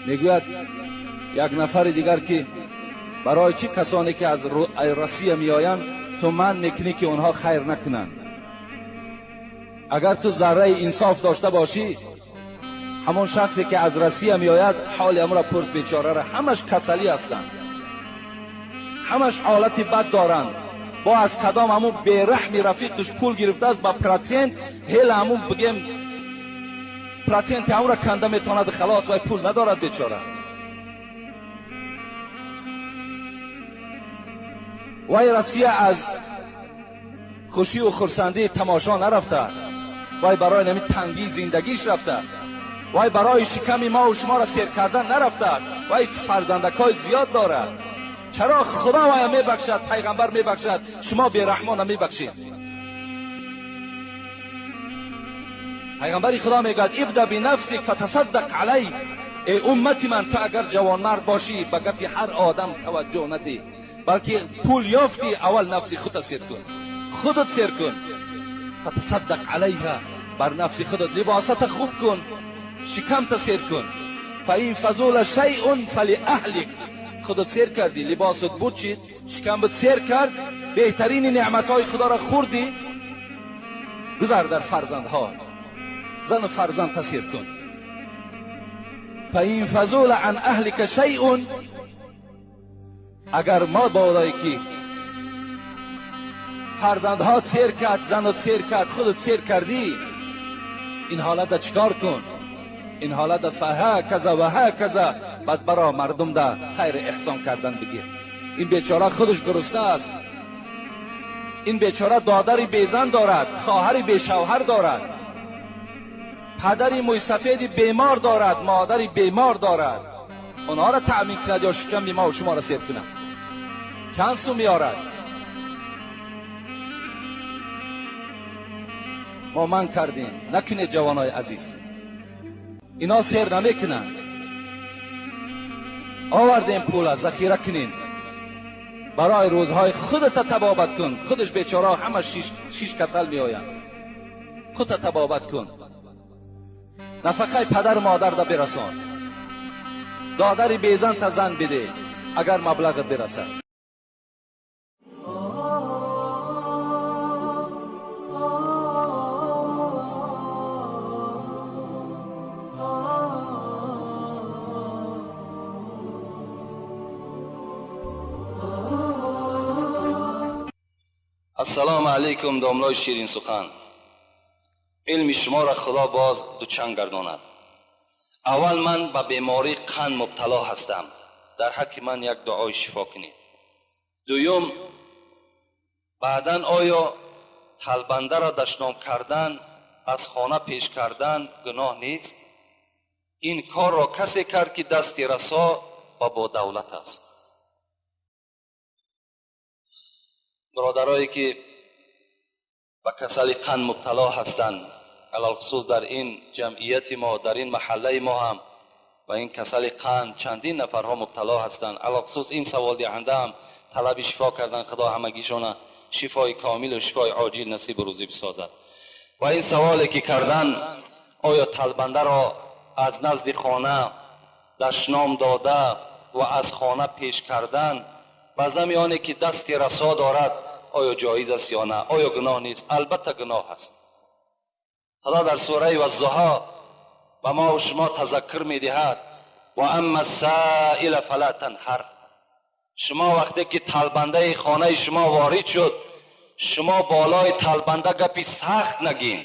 Мегӯяд як нафари дигар ки барои чӣ касоне ки аз Россия меоянд ту манъ мекунӣ ки онҳо хайр накунанд? Агар ту зарраи инсоф дошта бошӣ, ҳамон шахсе ки аз Россия меояд ҳоли ҳамонро пурс, бечораро, ҳамаш касалӣ ҳастанд, ҳамаш ҳолати бад доранд. Бо аз кадом ҳамон бераҳми рафиқаш пул гирифтааст ба процент, ҳела ҳамон бигем проценти ҳамонро канда метавонад, халос, вай пул надорад бечора. Вай Россия аз хушию хурсандии тамошо нарафтааст, вай барои ҳамин тангии зиндагиш рафтааст, вай барои шиками мову шуморо сер кардан нарафтааст, вай фарзандакҳои зиёд дорад. Чаро Худо вая мебахшад, пайғамбар мебахшад, шумо бераҳмона мебахшед? Пайғамбари Худо мегӯяд: ибда бинафсик фатасаддақ алайк. Эй уммати ман, ту агар ҷавонмард бошӣ ба гапи ҳар одам таваҷҷӯҳ надеҳ, балки пул ёфтӣ аввал нафси худро сер кун, худат сер кун. Фатасаддақ алайҳа, бар нафси худат либосата хуб кун, шикамта сер кун. Фаин фазула шайъун фалиаҳлик. Худат сер кардӣ, либосат бучид, шикамат сер кард, беҳтарини неъматҳои Худоро хӯрдӣ, гузар дар фарзандҳо, зану фарзандта сер кун. Фаин фазула ан аҳлика шайъун. Агар мо болое ки фарзандҳо сер кард, занат сер кард, худат сер кардӣ, ин ҳолата чикор кун? Ин ҳолата фаҳаказа ва ҳаказа, баъд баро мардум да хайр эҳсон кардан бигир. Ин бечора худаш гурусна аст, ин бечора додари безан дорад, хоҳари бешавҳар дорад, падари мӯйсафеди бемор дорад, модари бемор дорад. Онҳоро таъмин кунад ё шиками мо шуморо сер кунад? Чанд сум меорад? Мо ман кардем, накунед ҷавонои азиз, ино сер намекунанд. Овардем пула, захира кунем барои рӯзҳои худата табобат кун. Худаш бечора ҳама шиш касал меоянд, худта табобат кун, нафақаи падару модарда бирасон, додари безанта зан биде агар маблағат бирасад. Ассалому алайкум, домлои ширинсухан. Илми шуморо Худо боз дучанд гардонад. Аввал ман ба бемории қанд мубтало ҳастам, дар ҳаққи ман як дуои шифо кунед. Дуюм, баъдан оё талбандаро дашном кардан, аз хона пеш кардан гуноҳ нест? Ин корро касе кард ки дасти расо ва бо давлат аст. Бародарое ки ба касали қанд мубтало ҳастанд, алалхусус дар ин ҷамъияти мо, дар ин маҳаллаи мо ҳам ба ин касали қанд чандин нафарҳо мубтало ҳастанд. Алалхусус ин саволдиҳанда ҳам талаби шифо кардан, Худо ҳамагишона шифои комилу шифои оҷил насибу рӯзӣ бисозад. Ва ин саволе ки кардан, оё талбандаро аз назди хона дашном дода ва аз хона пеш кардан ба зами оне ки дасти расо дорад, оё ҷоиз аст ё на? Оё гуноҳ нест? Албатта гуноҳ аст. Худо дар сураи Ваззуҳо ба мо ва шумо тазаккур медиҳад: ва амма ссаила фала танҳар. Шумо вақте ки талбандаи хонаи шумо ворид шуд, шумо болои талбанда гапи сахт нагин,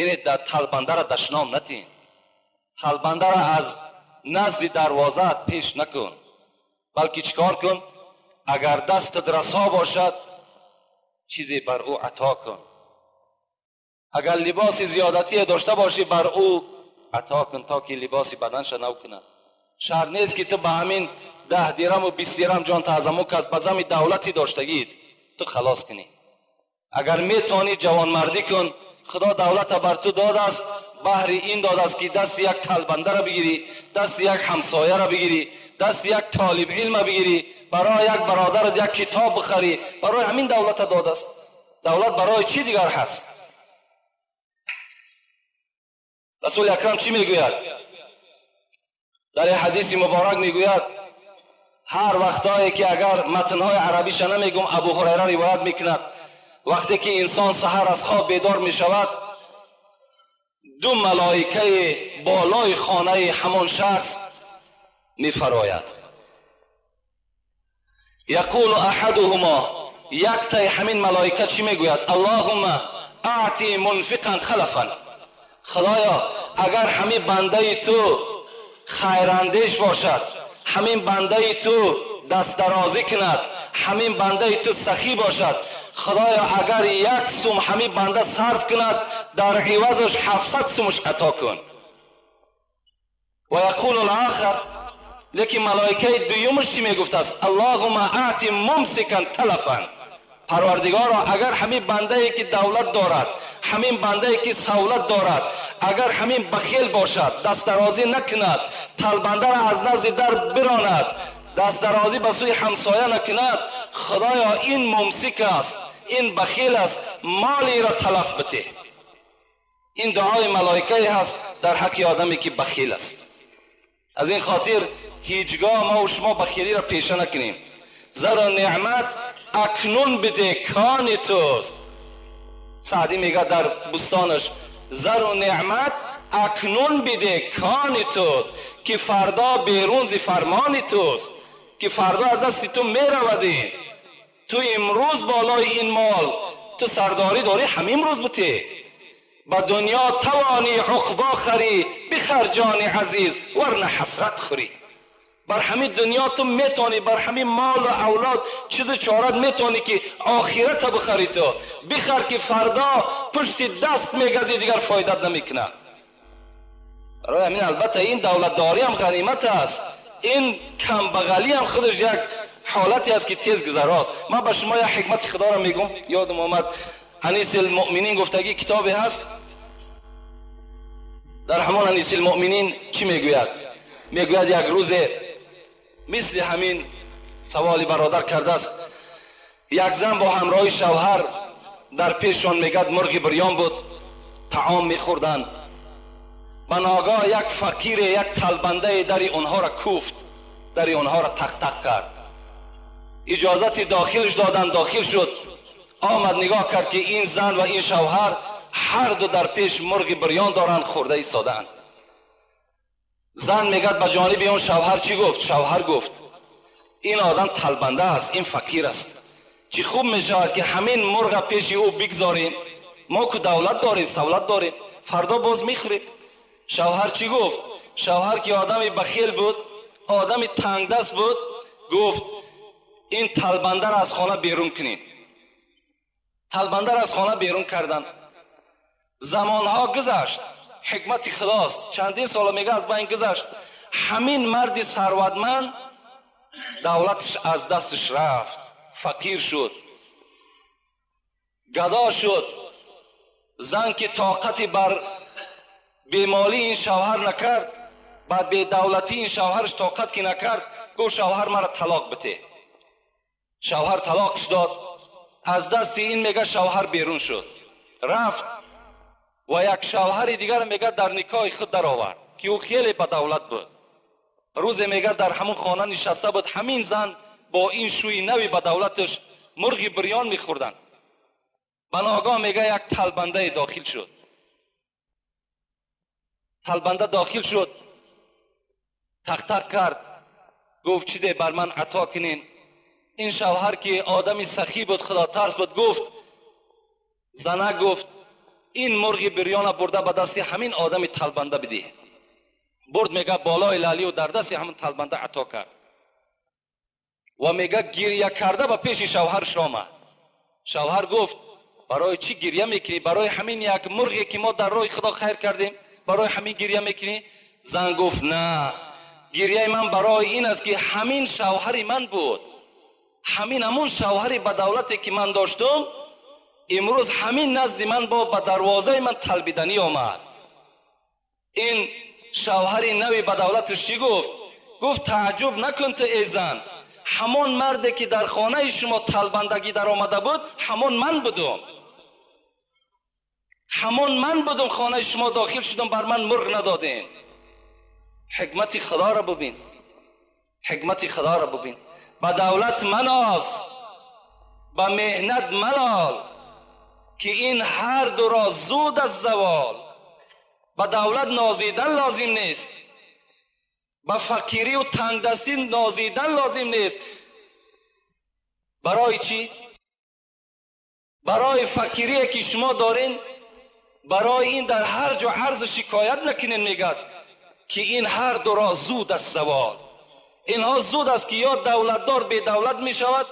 яъне дар талбандаро дашном натин, талбандаро аз назди дарвозаат пеш накун, балки чикор кун? Агар дастат расо бошад, чизе бар ӯ ато кун. Агар либоси зиёдатие дошта бошӣ, бар ӯ ато кун, то ки либоси баданша нав кунад. Шарт нест ки ту ба ҳамин 10 дираму 20 дирам ҷон таъзаму кас ба зами давлати доштагиит ту халос кунӣ. Агар метавонӣ ҷавонмардӣ кун, Худо давлата бар ту додааст, баҳри ин додааст ки дасти як талбандаро бигирӣ, дасти як ҳамсояро бигирӣ, дасти як толиби илма бигирӣ, барои як бародарат як китоб бихарӣ. Барои ҳамин давлата додааст. Давлат барои чӣ дигар ҳаст? Расули Акрам чӣ мегӯяд? Дар як ҳадиси муборак мегӯяд, ҳар вақтое ки агар матнҳои арабиша намегум, Абу Ҳурайра ривоят мекунад, вақте ки инсон саҳар аз хоб бедор мешавад, ду малоикаи болои хонаи ҳамон шахс мефарояд. Яқулу аҳадуҳумо, яктаи ҳамин малоика чӣ мегӯяд? Аллоҳумма аъти мунфиқан халафан. Худоё, агар ҳамин бандаи ту хайрандеш бошад, ҳамин бандаи ту дастдарозӣ кунад, ҳамин бандаи ту сахӣ бошад, Худоё, агар як сум ҳамин банда сарф кунад, дар ивазаш 700 сумаш ато кун. Ва яқулу алохар, лекин малоикаи дуюмаш чӣ мегуфтааст? Аллоҳумма аъти мумсикан талафан. Парвардигоро, агар ҳамин бандае ки давлат дорад, ҳамин бандае ки савлат дорад, агар ҳамин бахел бошад, дастдарозӣ накунад, талбандаро аз назди дар биронад, дастдарозӣ ба сӯи ҳамсоя накунад, Худоё, ин мумсик аст, ин бахил аст, молиро талаф битеҳ. Ин дуои малоикае ҳаст дар ҳаққи одаме ки бахил аст. Аз ин хотир ҳеҷгоҳ мо ва шумо бахилиро пеша накунем. Зару неъмат акнун биде, кони туст. Саъдӣ мегӯяд дар бӯстонаш, зару неъмат акнун биде, кони туст, ки фардо берун зи фармони туст, ки фардо аз дасти ту меравад. Ин ту имрӯз болои ин мол ту сардорӣ дорӣ, ҳамин рӯз бите. Ба дунё тавонӣ уқбо харӣ, бихар ҷони азиз, варна ҳасрат хӯрӣ. Бар ҳамин дунё ту метавонӣ, бар ҳамин мол ва авлод чизу чорат метавонӣ ки охирата бихарӣ, ту бихар ки фардо пушти даст мегазӣ, дигар фоидат намекунад. Барои ҳамин албатта ин давлатдорӣ ҳам ғанимат аст, ин камбағалӣ ҳам худаш як ҳолате аст ки тез гузарост. Ман ба шумо як ҳикмати худоро мегӯм, ёдам омад. Анис алмӯъминин гуфтагӣ китобе ҳаст, дар ҳамон Анис алмӯъминин чӣ мегӯяд? Мегӯяд як рӯзе мисли ҳамин саволи бародар кардааст, як зан бо ҳамроҳи шавҳар дар пешшон мегӯяд мурғи бирён буд, таом мехӯрданд. Ба ногоҳ як фақире, як талбандае дари онҳоро куфт, дари онҳоро тақ-тақ кард. Иҷозати дохилш доданд, дохил шуд. Омад нигоҳ кард ки ин зан ва ин шавҳар ҳар ду дар пеш мурғи бирён доранд, хӯрда истодаанд. Зан мегӯяд ба ҷониби он шавҳар чӣ гуфт? Шавҳар гуфт ин одам талбанда аст, ин фақир аст, чӣ хуб мешавад ки ҳамин мурға пеши ӯ бигзорем, мо ку давлат дорем, савлат дорем, фардо боз мехӯрем. Шавҳар чӣ гуфт? Шавҳар ки одами бахил буд, одами тангдаст буд, гуфт ин талбандаро аз хона берун кунем. Талбандаро аз хона берун карданд. Замонҳо гузашт, ҳикмати худост, чандин сола мега аз байн гузашт. Ҳамин марди сарватманд давлаташ аз дасташ рафт, фақир шуд, гадо шуд. Зан ки тоқати бар бемолии ин шавҳар накард, ба бедавлатии ин шавҳараш тоқат ки накард, гуфт шавҳар маро талоқ бите. Шавҳар талоқш дод. Аз дасти ин мега шавҳар берун шуд, рафт ва як шавҳари дигар мега дар никоҳи худ даровард ки ӯ хеле ба давлат буд. Рӯзе мега дар ҳамон хона нишаста буд, ҳамин зан бо ин шӯи нави ба давлаташ мурғи бирён мехӯрданд. Ба ногоҳ мега як талбандае дохил шуд. Талбанда дохил шуд, тақ-тақ кард, гуфт чизе бар ман ато кунин. Ин шавҳар ки одами сахӣ буд, худотарс буд, гуфт зана гуфт ин мурғи бирёна бурда ба дасти ҳамин одами талбанда бидиҳ. Бурд мега болои лалию дар дасти ҳамин талбанда ато кард ва мега гиря карда ба пеши шавҳараш омад. Шавҳар гуфт барои чӣ гиря мекунӣ? Барои ҳамин як мурғе ки мо дар роҳи худо хайр кардем, барои ҳамин гиря мекунӣ? Зан гуфт на, гиряи ман барои ин аст ки ҳамин шавҳари ман буд, ҳамин ҳамун шавҳари ба давлате ки ман доштум, имрӯз ҳамин назди ман бо ба дарвозаи ман талбиданӣ омад. Ин шавҳари нави ба давлаташ чӣ гуфт? Гуфт тааҷҷуб накун ту эй зан, ҳамон марде ки дар хонаи шумо талбандагӣ даромада буд, ҳамон ман будум. Ҳамон ман будам хонаи шумо дохил шудам, бар ман мурғ надодем. Ҳикмати Худоро бибин, ҳикмати Худоро бибин. Ба давлат маноз, ба меҳнат малол, ки ин ҳар ду ро зуд аз завол. Ба давлат нозидан лозим нест, ба фақирӣ ва тангдастӣ нозидан лозим нест. Барои чӣ? Барои фақирие ки шумо дорин, барои ин дар ҳар ҷо арзу шикоят накунин. Мегӯяд ки ин ҳар ду ро зуд аз завол. Инҳо зуд аст ки ё давлатдор бедавлат мешавад,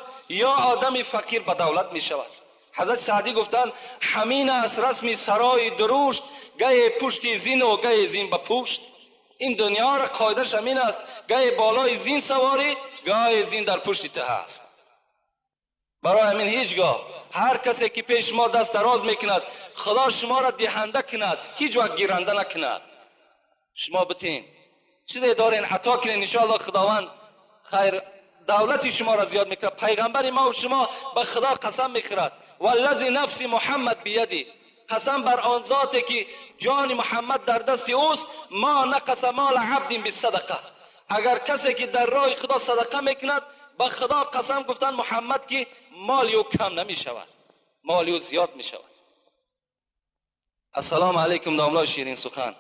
ё одами фақир ба давлат мешавад. Ҳазрат Саъдӣ гуфтанд: ҳамин аст расми сарои дурушт, гае пушти зин ва гае зин ба пушт. Ин дунёро қоидааш ҳамин аст: гае болои зин саворӣ, гае зин дар пушти ту ҳаст. Барои ҳамин ҳеҷгоҳ ҳар касе ки пеш шумо даст дароз мекунад, Худо шуморо диҳанда кунад, ҳеҷ вақт гиранда накунад. Шумо битин чизе дорен ато кунед, иншоаллоҳ Худованд хайр давлати шуморо зиёд мекунад. Пайғамбари мо ва шумо ба Худо қасам мехӯрад: валлази нафси Муҳаммад бияди, қасам бар он зоте ки ҷони Муҳаммад дар дасти ӯст, ма нақаса мола абдин бисадақа. Агар касе ки дар роҳи Худо садақа мекунад, ба Худо қасам гуфтанд Муҳаммад ки моли ӯ кам намешавад, моли ӯ зиёд мешавад. Ассалому алайкум, домлои ширин сухан,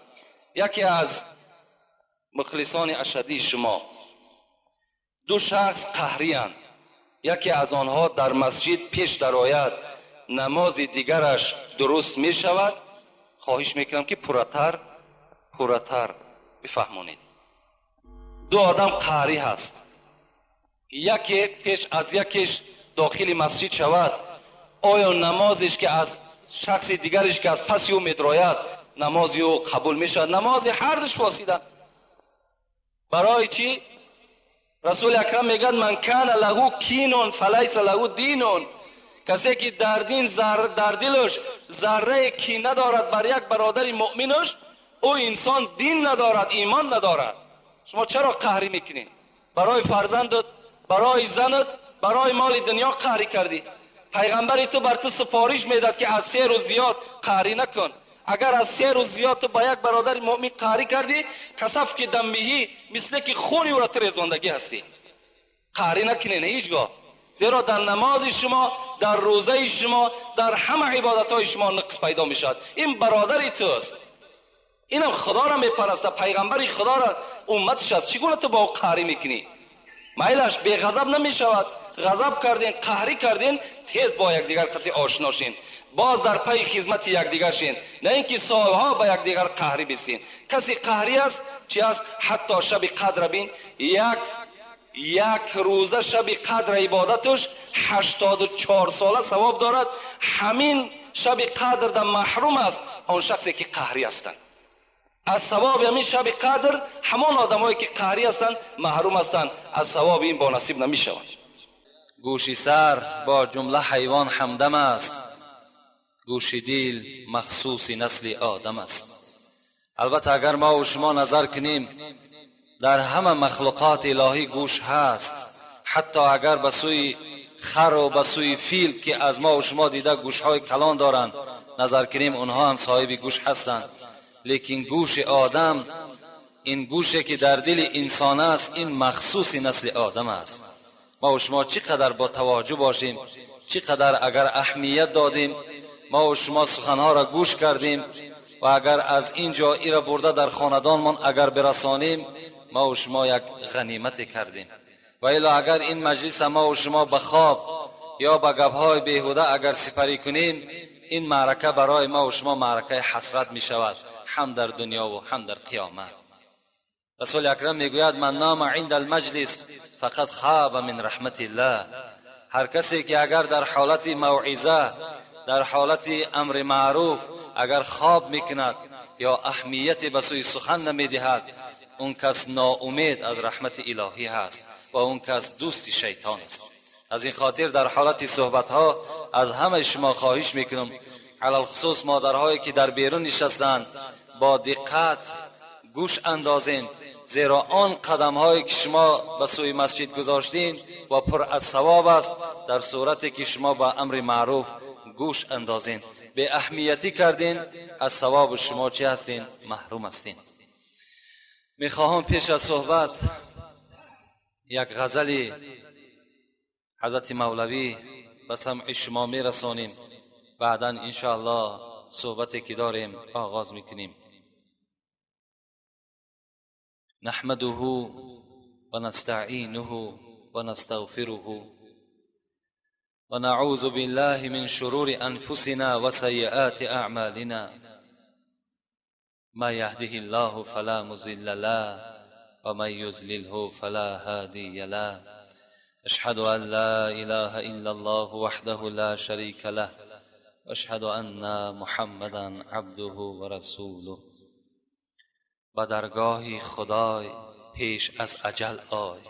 яке аз мухлисони ашадии шумо. Ду шахс қаҳриянд, яке аз онҳо дар масҷид пеш дарояд, намози дигараш дуруст мешавад? Хоҳиш мекунам ки пурратар пурратар бифаҳмонед. Ду одам қаҳрӣ ҳаст, яке пеш аз якеш дохили масҷид шавад, оё намозеш ки аз шахси дигареш ки аз паси ӯ медрояд, намози ӯ қабул мешавад? Намози ҳардуш фосида. Барои чӣ? Расули акрам мегӯяд: ман кана лаҳу кинун фалайса лаҳу динун. Касе ки дар дин дар дилаш заррае кина дорад бар як бародари муъминаш, ӯ инсон дин надорад, имон надорад. Шумо чаро қаҳрӣ мекунед? Барои фарзандат, барои занат, барои моли дунё қаҳрӣ кардӣ. Пайғамбари ту бар ту супориш медад ки аз 3 рӯз зиёд қаҳрӣ накун. Агар аз 3 рӯз зиёд ту ба як бародари муъмин қаҳрӣ кардӣ, касаф ки даммиҳӣ, мисле ки хуни ӯро ту резондагӣ ҳастӣ. Қаҳрӣ накунед ҳеҷ гоҳ, зеро дар намози шумо, дар рӯзаи шумо, дар ҳама ибодатҳои шумо нуқс пайдо мешавад. Ин бародари туст, инам Худоро мепарастад, пайғамбари Худоро умматаш аст. Чӣ гуна ту бо ӯ қаҳрӣ мекунӣ? Майлаш беғазаб намешавад. Ғазаб кардин, қаҳрӣ кардин, тез бо якдигар қатъи ошно шин, боз дар пайи хизмати якдигар шин, на ин ки солҳо ба якдигар қаҳрӣ бисин. Касе қаҳрӣ аст, чи аст? Ҳатто шаби қадра бин, як рӯза шаби қадра ибодаташ 84 сола савоб дорад. Ҳамин шаби қадр дар маҳрум аст он шахсе ки қаҳрӣ ҳастанд. Аз савоби ҳамин шаби қадр ҳамон одамое ки қаҳрӣ ҳастанд маҳрум ҳастанд, аз савоби ин бонасиб намешаванд. Гӯши сар бо ҷумла ҳайвон ҳамдам аст, гӯши дил махсуси насли одам аст. Албатта агар мо ва шумо назар кунем, дар ҳама махлуқоти илоҳӣ гӯш ҳаст. Ҳатто агар ба сӯи хар ва ба сӯи фил ки аз мо ва шумо дида гӯшҳои калон доранд назар кунем, онҳо ҳам соҳиби гӯш ҳастанд. Лекин гӯши одам, ин гӯше ки дар дили инсон аст, ин махсуси насли одам аст. Мо ва шумо чӣ қадар бо таваҷҷӯҳ бошем, чӣ қадар агар аҳамият додем, мо ва шумо суханҳоро гӯш кардем ва агар аз ин ҷо ира бурда дар хонадонмон агар бирасонем, мо ва шумо як ғанимате кардем. Ва илло агар ин маҷлиса мо ва шумо ба хоб ё ба гапҳои беҳуда агар сипарӣ кунем, ин маърака барои мо ва шумо маъракаи ҳасрат мешавад, ҳам дар дунё ва ҳам дар қиёмат. Расули акрам мегӯяд: ман нама инда алмаҷлис фақад хаба мин раҳматиллаҳ. Ҳар касе ки агар дар ҳолати мавъиза, дар ҳолати амри маъруф агар хоб мекунад ё аҳамияте ба сӯи сухан намедиҳад, он кас ноумед аз раҳмати илоҳӣ ҳаст ва он кас дӯсти шайтон аст. Аз ин хотир дар ҳолати суҳбатҳо аз ҳамаи шумо хоҳиш мекунам, алалхусус модарҳое ки дар берун нишастанд, бо диққат гӯш андозен, зеро он қадамҳое ки шумо ба сӯи масҷид гузоштин ва пур аз савоб аст, дар сурате ки шумо ба амри маъруф гӯш андозен. Беаҳамиятӣ кардин, аз савоби шумо чӣ ҳастин? Маҳрум ҳастин. Мехоҳам пеш аз суҳбат як ғазали ҳазрати Мавлавӣ ба самъи шумо мерасонем. Баъдан иншоаллоҳ суҳбате ки дорем оғоз мекунем. نحمده ونستعينه ونستغفره ونعوذ بالله من شرور أنفسنا وسيئات أعمالنا ما يهده الله فلا مضل له ومن يضلله فلا هادي له أشهد أن لا إله إلا الله وحده لا شريك له وأشهد أن محمدا عبده ورسوله. به درگاه خدای پیش از اجل آی،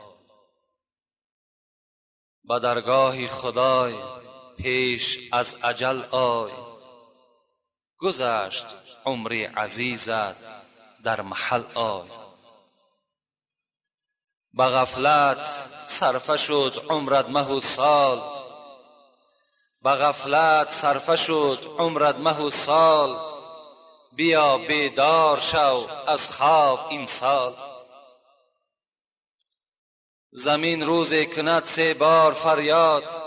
به درگاه خدای پیش از اجل آی، گذشت عمر عزیزت در محل آی. به غفلت صرفه شد عمرت مه و سال، به غفلت صرفه شد عمرت مه و سال، بیا بیدار شو از خواب این سال. زمین روزی کند سه بار فریاد،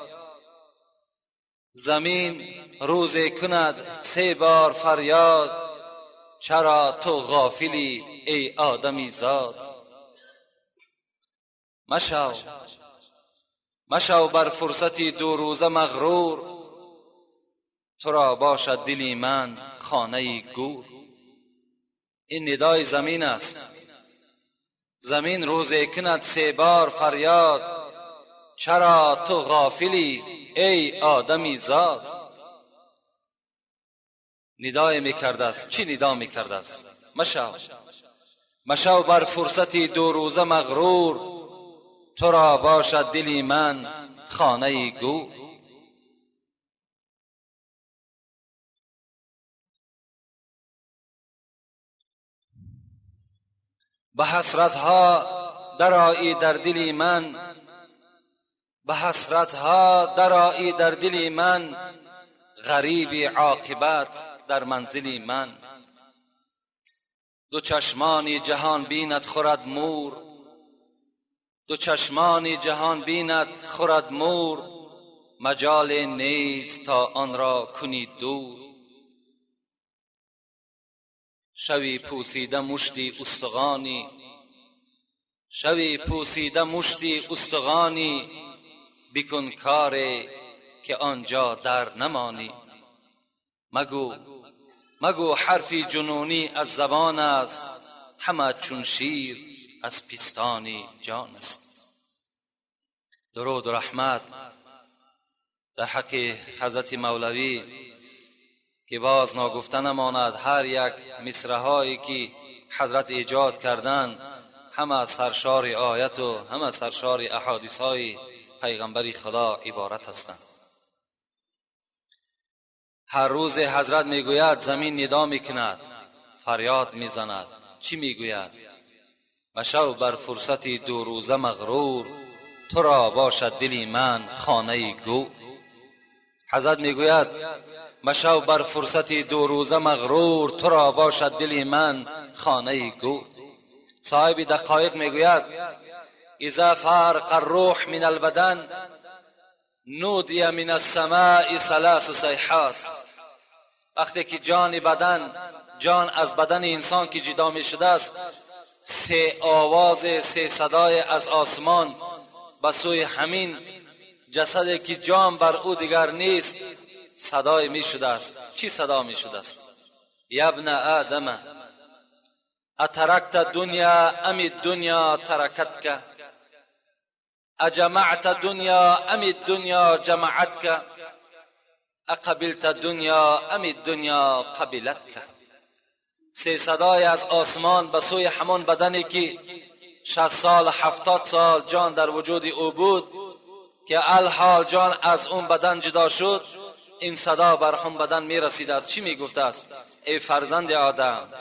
زمین روزی کند سه بار فریاد، چرا تو غافلی ای آدمی زاد. مشو مشو بر فرصتی دو روزه مغرور، تو را باشد دلی من خانه گور. این ندای زمین است. زمین روزی کند سه بار فریاد، چرا تو غافلی ای آدمی زاد. ندای میکرده است. چی ندا میکرده است؟ مشو مشو بر فرصتی دو روزه مغرور، تو را باشد دلی من خانه گور. به حسرتها درآیی در دلی من، به حسرتها درآیی در دلی من، غریبی عاقبت در منزلی من. دو چشمانی جهان بیند خورد مور، دو چشمانی جهان بیند خورد مور، مجال نیست تا آن را کنی دور. شوی پوسیده مشتی استغانی، شوی پوسیده مشتی استغانی، بکن کاری که آنجا در نمانی. مگو مگو حرفی جنونی از زبان است، همه چون شیر از پستانی جان است. درود و رحمت در حق حضرت مولوی که باز ناگفته نماند، هر یک مصرعهایی که حضرت ایجاد کردند همه سرشار آیت و همه سرشار احادیث های پیغمبر خدا عبارت هستند. هر روز حضرت میگوید زمین ندا میکند، فریاد میزند. چی میگوید؟ مشو بر فرصتی دو روزه مغرور، تو را باشد دلی من خانه گور. حضرت میگوید مشو بر فرصتی دو روزه مغرور، تو را باشد دلی من خانه گور. صاحب دقایق میگوید اذا فارق الروح من البدن نودی من السماء ثلاث صیحات. وقتی که جان بدن، جان از بدن انسان که جدا می شده است، سه آواز، سه صدای از آسمان به سوی همین جسدی که جان بر او دیگر نیست صدای می شده است. چی صدا می شده است؟ یا ابن آدم اترکت دنیا ام الدنیا ترکتک، اجمعت دنیا ام الدنیا جمعتک، اقبلت دنیا ام الدنیا قبلتک. سه صدای از آسمان به سوی همان بدنی که 60 سال 70 سال جان در وجود او بود که الحال جان از اون بدن جدا شد، این صدا بر هم بدن می رسید است. چی می گفته است؟ ای فرزند آدم،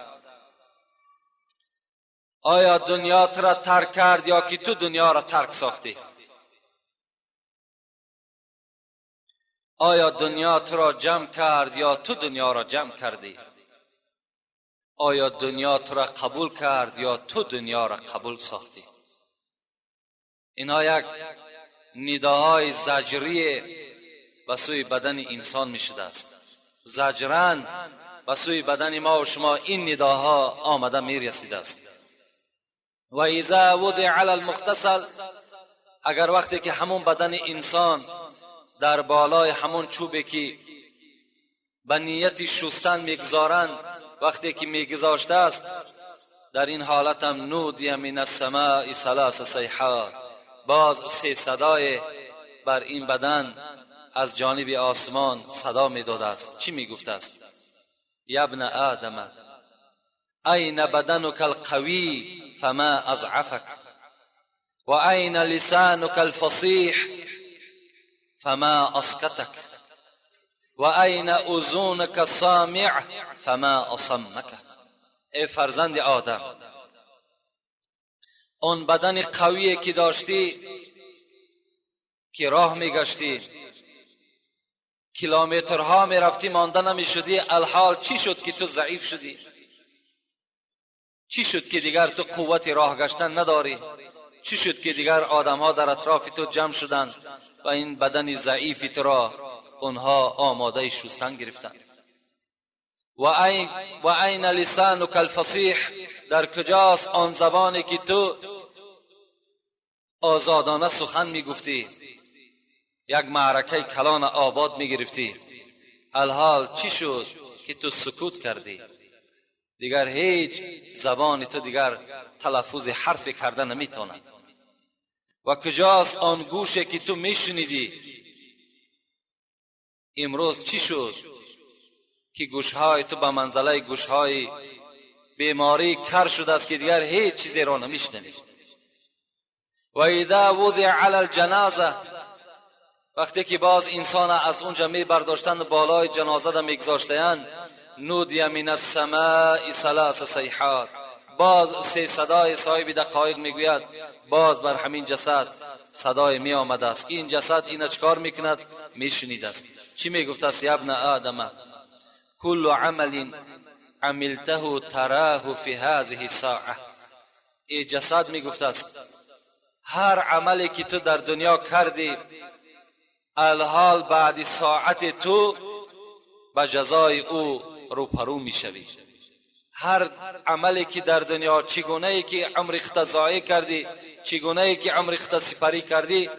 آیا دنیا تو را ترک کرد یا که تو دنیا را ترک ساختی؟ آیا دنیا تو را جمع کرد یا تو دنیا را جمع کردی؟ آیا دنیا تو را قبول کرد یا تو دنیا را قبول ساختی؟ اینها یک نداهای زجری به سوی بدن انسان می شده است. زجرن به سوی بدن ما و شما این نداها آمده می رسیده است. و اذا وضع علی المغتسل، اگر وقتی که همون بدن انسان در بالای همون چوبی که به نیت شستن میگذارند، وقتی که میگذاشته است، در این حالت هم نودی من السماء ثلاث صیحات، باز سه صدای بر این بدن از جانب آسمان صدا میداده است. چی میگفته است؟ یا ابن آدم این بدنک القوی فما اضعفک و این لسانک الفصیح فما اسکتک و این اذنک السامع فما اصمک. ای فرزند آدم، اون بدن قوی که داشتی، که راه میگشتی، کیلومترها میرفتی، مانده نمیشدی، الحال چی شد که تو ضعیف شدی؟ چی شد که دیگر تو قوت راه گشتن نداری؟ چی شد که دیگر آدمها در اطراف تو جمع شدند و این بدن ضعیف تو را اونها آماده شستن گرفتند؟ و این لسانک الفصیح، در کجاست آن زبانی که تو آزادانه سخن میگفتی، یک معرکه کلان آباد میگرفتی، الحال چی شد که تو سکوت کردی؟ دیگر هیچ زبان تو دیگر تلفظ حرف کرده نمیتواند. و کجاست آن گوشه که تو میشنیدی؟ امروز چی شد که گوشهای تو به منزله گوشهای بیماری کر شده است که دیگر هیچ چیزی را نمیشنوی؟ و اذا وضع علی الجنازه، وقتی که باز انسان از اونجا می برداشتند بالای جنازه را میگذاشتند، نودی من السماء ثلاث صیحات، باز سه صدای صاحب دقایق میگوید، باز بر همین جسد صدای می آمده است که این جسد اینا چکار میکند؟ میشنید است. چی میگفت است؟ یا ابن آدم کل عمل عملته تراه فی هذه الساعه. ای جسد میگفت است هر عملی که تو در دنیا کردی، الحال بعد ساعت تو به جزای او روپرو میشوی. هر عملی که در دنیا، چگونه ای که عمر خود ضایع کردی، چگونه ای که عمر خود سپری کردی،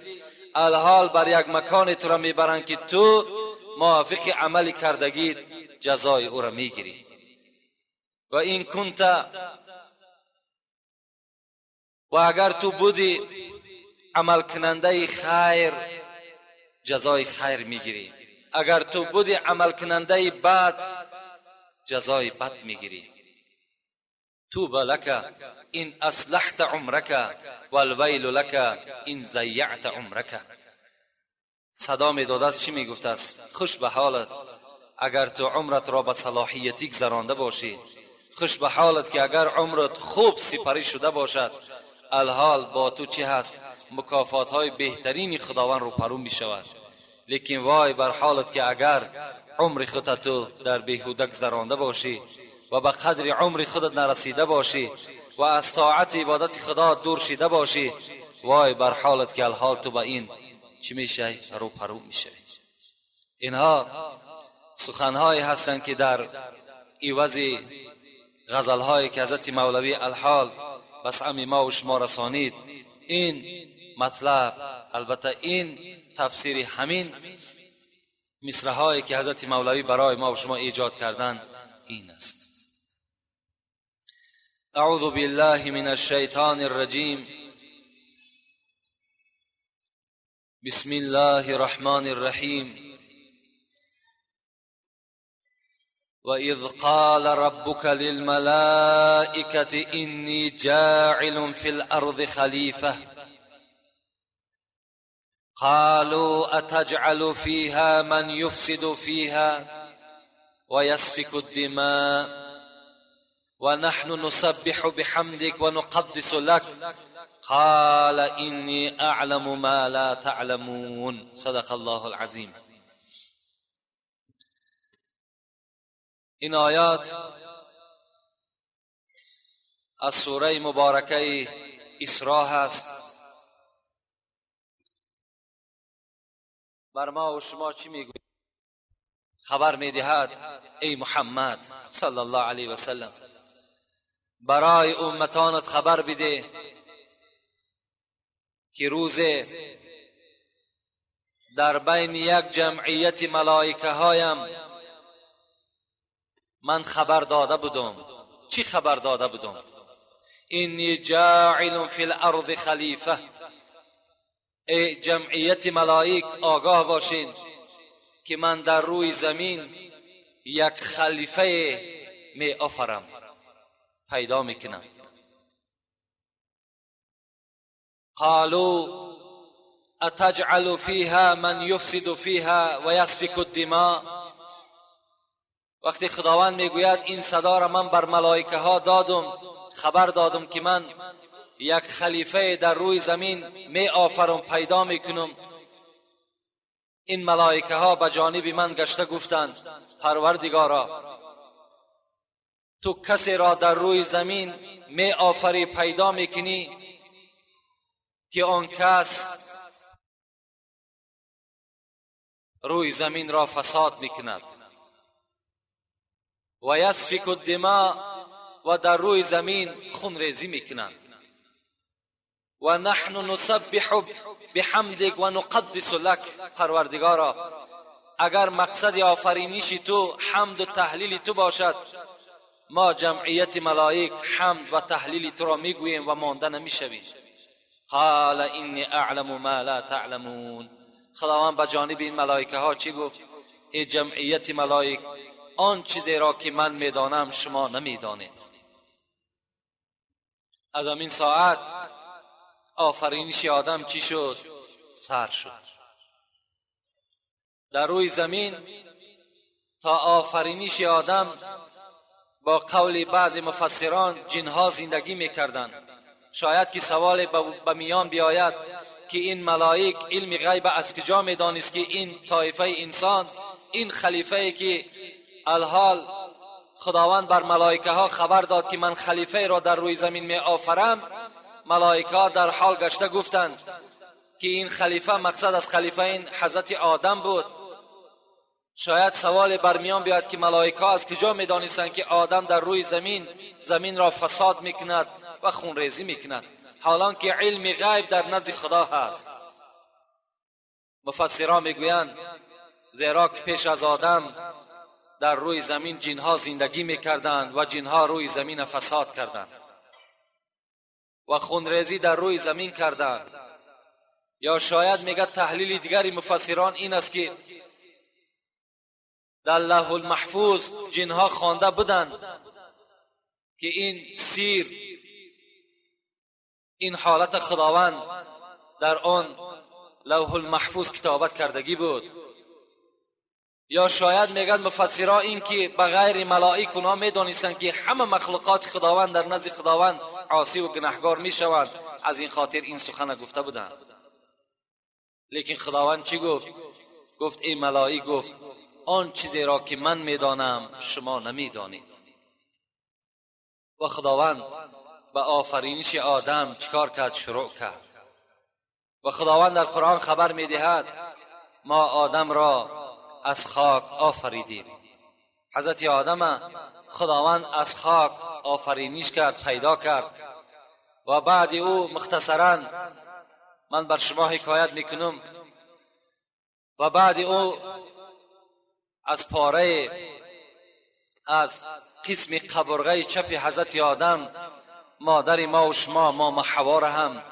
الحال بر یک مکان تو را میبرند که تو موافق عمل کردگی جزای او را میگیری. و این کنت، و اگر تو بودی عمل کننده خیر، جزای خیر میگیری. اگر تو بودی عمل کننده بد، جزای بد میگیری. توبى لك إن أصلحت عمرك والویل لك إن ضیعت عمرك. صدا میداد است، چی میگفت است؟ خوش به حالت اگر تو عمرت را به صلاحیتی گذرانده باشی، خوش به حالت که اگر عمرت خوب سپری شده باشد، الحال با تو چی هست؟ مکافات های بهترین خداوند رو پرو می شود. لیکن وای بر حالت که اگر عمر خودت تو در بیهوده گذرانده باشی و به قدر عمر خودت نرسیده باشی و از طاعت عبادت خدا دور شده باشی، وای بر حالت که الحال تو به این چی میشه؟ رو پرو میشه. اینها سخنهایی هستند که در عوض غزلهایی که حضرت مولوی الحال به سمع ما و شما رسانید، این مطلب، البته این تفسیر همین مصرع‌هایی که حضرت مولوی برای ما و شما ایجاد کردن این است. اعوذ بالله من الشیطان الرجیم. بسم الله الرحمن الرحیم. وإذ قال ربك للملائكة إني جاعل في الأرض خليفة قالوا أتجعل فيها من يفسد فيها ويسفك الدماء ونحن نسبح بحمدك ونقدس لك قال إني أعلم ما لا تعلمون. صدق الله العظيم. این آیات از سوره مبارکه اسراء هست. بر ما و شما چی میگوید؟ خبر میدهد ای محمد صلی الله علیه و سلم، برای امتانت خبر بده که روز در بین یک جمعیت ملائکه هایم من خبر داده بودم. چی خبر داده بودم؟ انی جاعل فی الارض خلیفه. ای جمعیت ملائک آگاه باشین که من در روی زمین یک خلیفه می آفرم، پیدا میکنم. قالوا اتجعل فیها من یفسد فیها و یسفک الدماء. وقتی خداوند میگوید این صدا را من بر ملائکه ها دادم، خبر دادم که من یک خلیفه در روی زمین می آفرم، پیدا میکنم، این ملائکه ها به جانب من گشته گفتند پروردگارا، تو کسی را در روی زمین می آفری، پیدا میکنی که آن کس روی زمین را فساد میکند و یسفک الدماء، و در روی زمین خون ریزی میکنند. و نحن نسبح بحمدک و نقدس لک. پروردگارا، اگر مقصد آفرینش تو حمد و تحلیل تو باشد، ما جمعیت ملائک حمد و تحلیل تو را میگوییم و مانده نمیشویم. قال انی اعلم ما لا تعلمون. خداوند به جانب این ملائکه ها چی گفت؟ ای جمعیت ملائک، آن چیزی را که من میدانم شما نمیدانید. از همین ساعت آفرینش آدم چی شد؟ سر شد. در روی زمین تا آفرینش آدم با قول بعض مفسران جنها زندگی میکردند. شاید که سوال به میان بیاید که این ملائک علم غیب از کجا میدانست که این طایفه انسان، این خلیفه که الحال خداوند بر ملائکه ها خبر داد که من خلیفه را در روی زمین می آفرم، ملائکه ها در حال گشته گفتند که این خلیفه، مقصد از خلیفه این حضرت آدم بود. شاید سوال برمیان بیاد که ملائکه ها از کجا میدانستند که آدم در روی زمین زمین را فساد میکند و خونریزی میکند، حالان که علم غیب در نزد خدا هست. مفسران میگویند زیرا که پیش از آدم در روی زمین جنها زندگی میکردند و جنها روی زمین فساد کردند و خونریزی در روی زمین کردند. یا شاید میگه تحلیل دیگری مفسران این است که در لوح المحفوظ جنها خوانده بودند که این سیر، این حالت خداوند در آن لوح المحفوظ کتابت کردگی بود. یا شاید میگن مفسران این که به غیر ملائک اونا میدانستند که همه مخلوقات خداوند در نزد خداوند عاصی و گناهگار میشوند، از این خاطر این سخن گفته بودند. لیکن خداوند چی گفت؟ گفت ای ملائک، گفت آن چیزی را که من میدانم شما نمیدانید. و خداوند به آفرینش آدم چیکار کرد؟ شروع کرد. و خداوند در قرآن خبر میدهد ما آدم را از خاک آفریدیم. حضرت آدم خداوند از خاک آفرینش کرد، پیدا کرد. و بعد او مختصرا من بر شما حکایت میکنم، و بعد او از پاره از قسم قبرغه چپ حضرت آدم مادر ما و شما، ما حوا را هم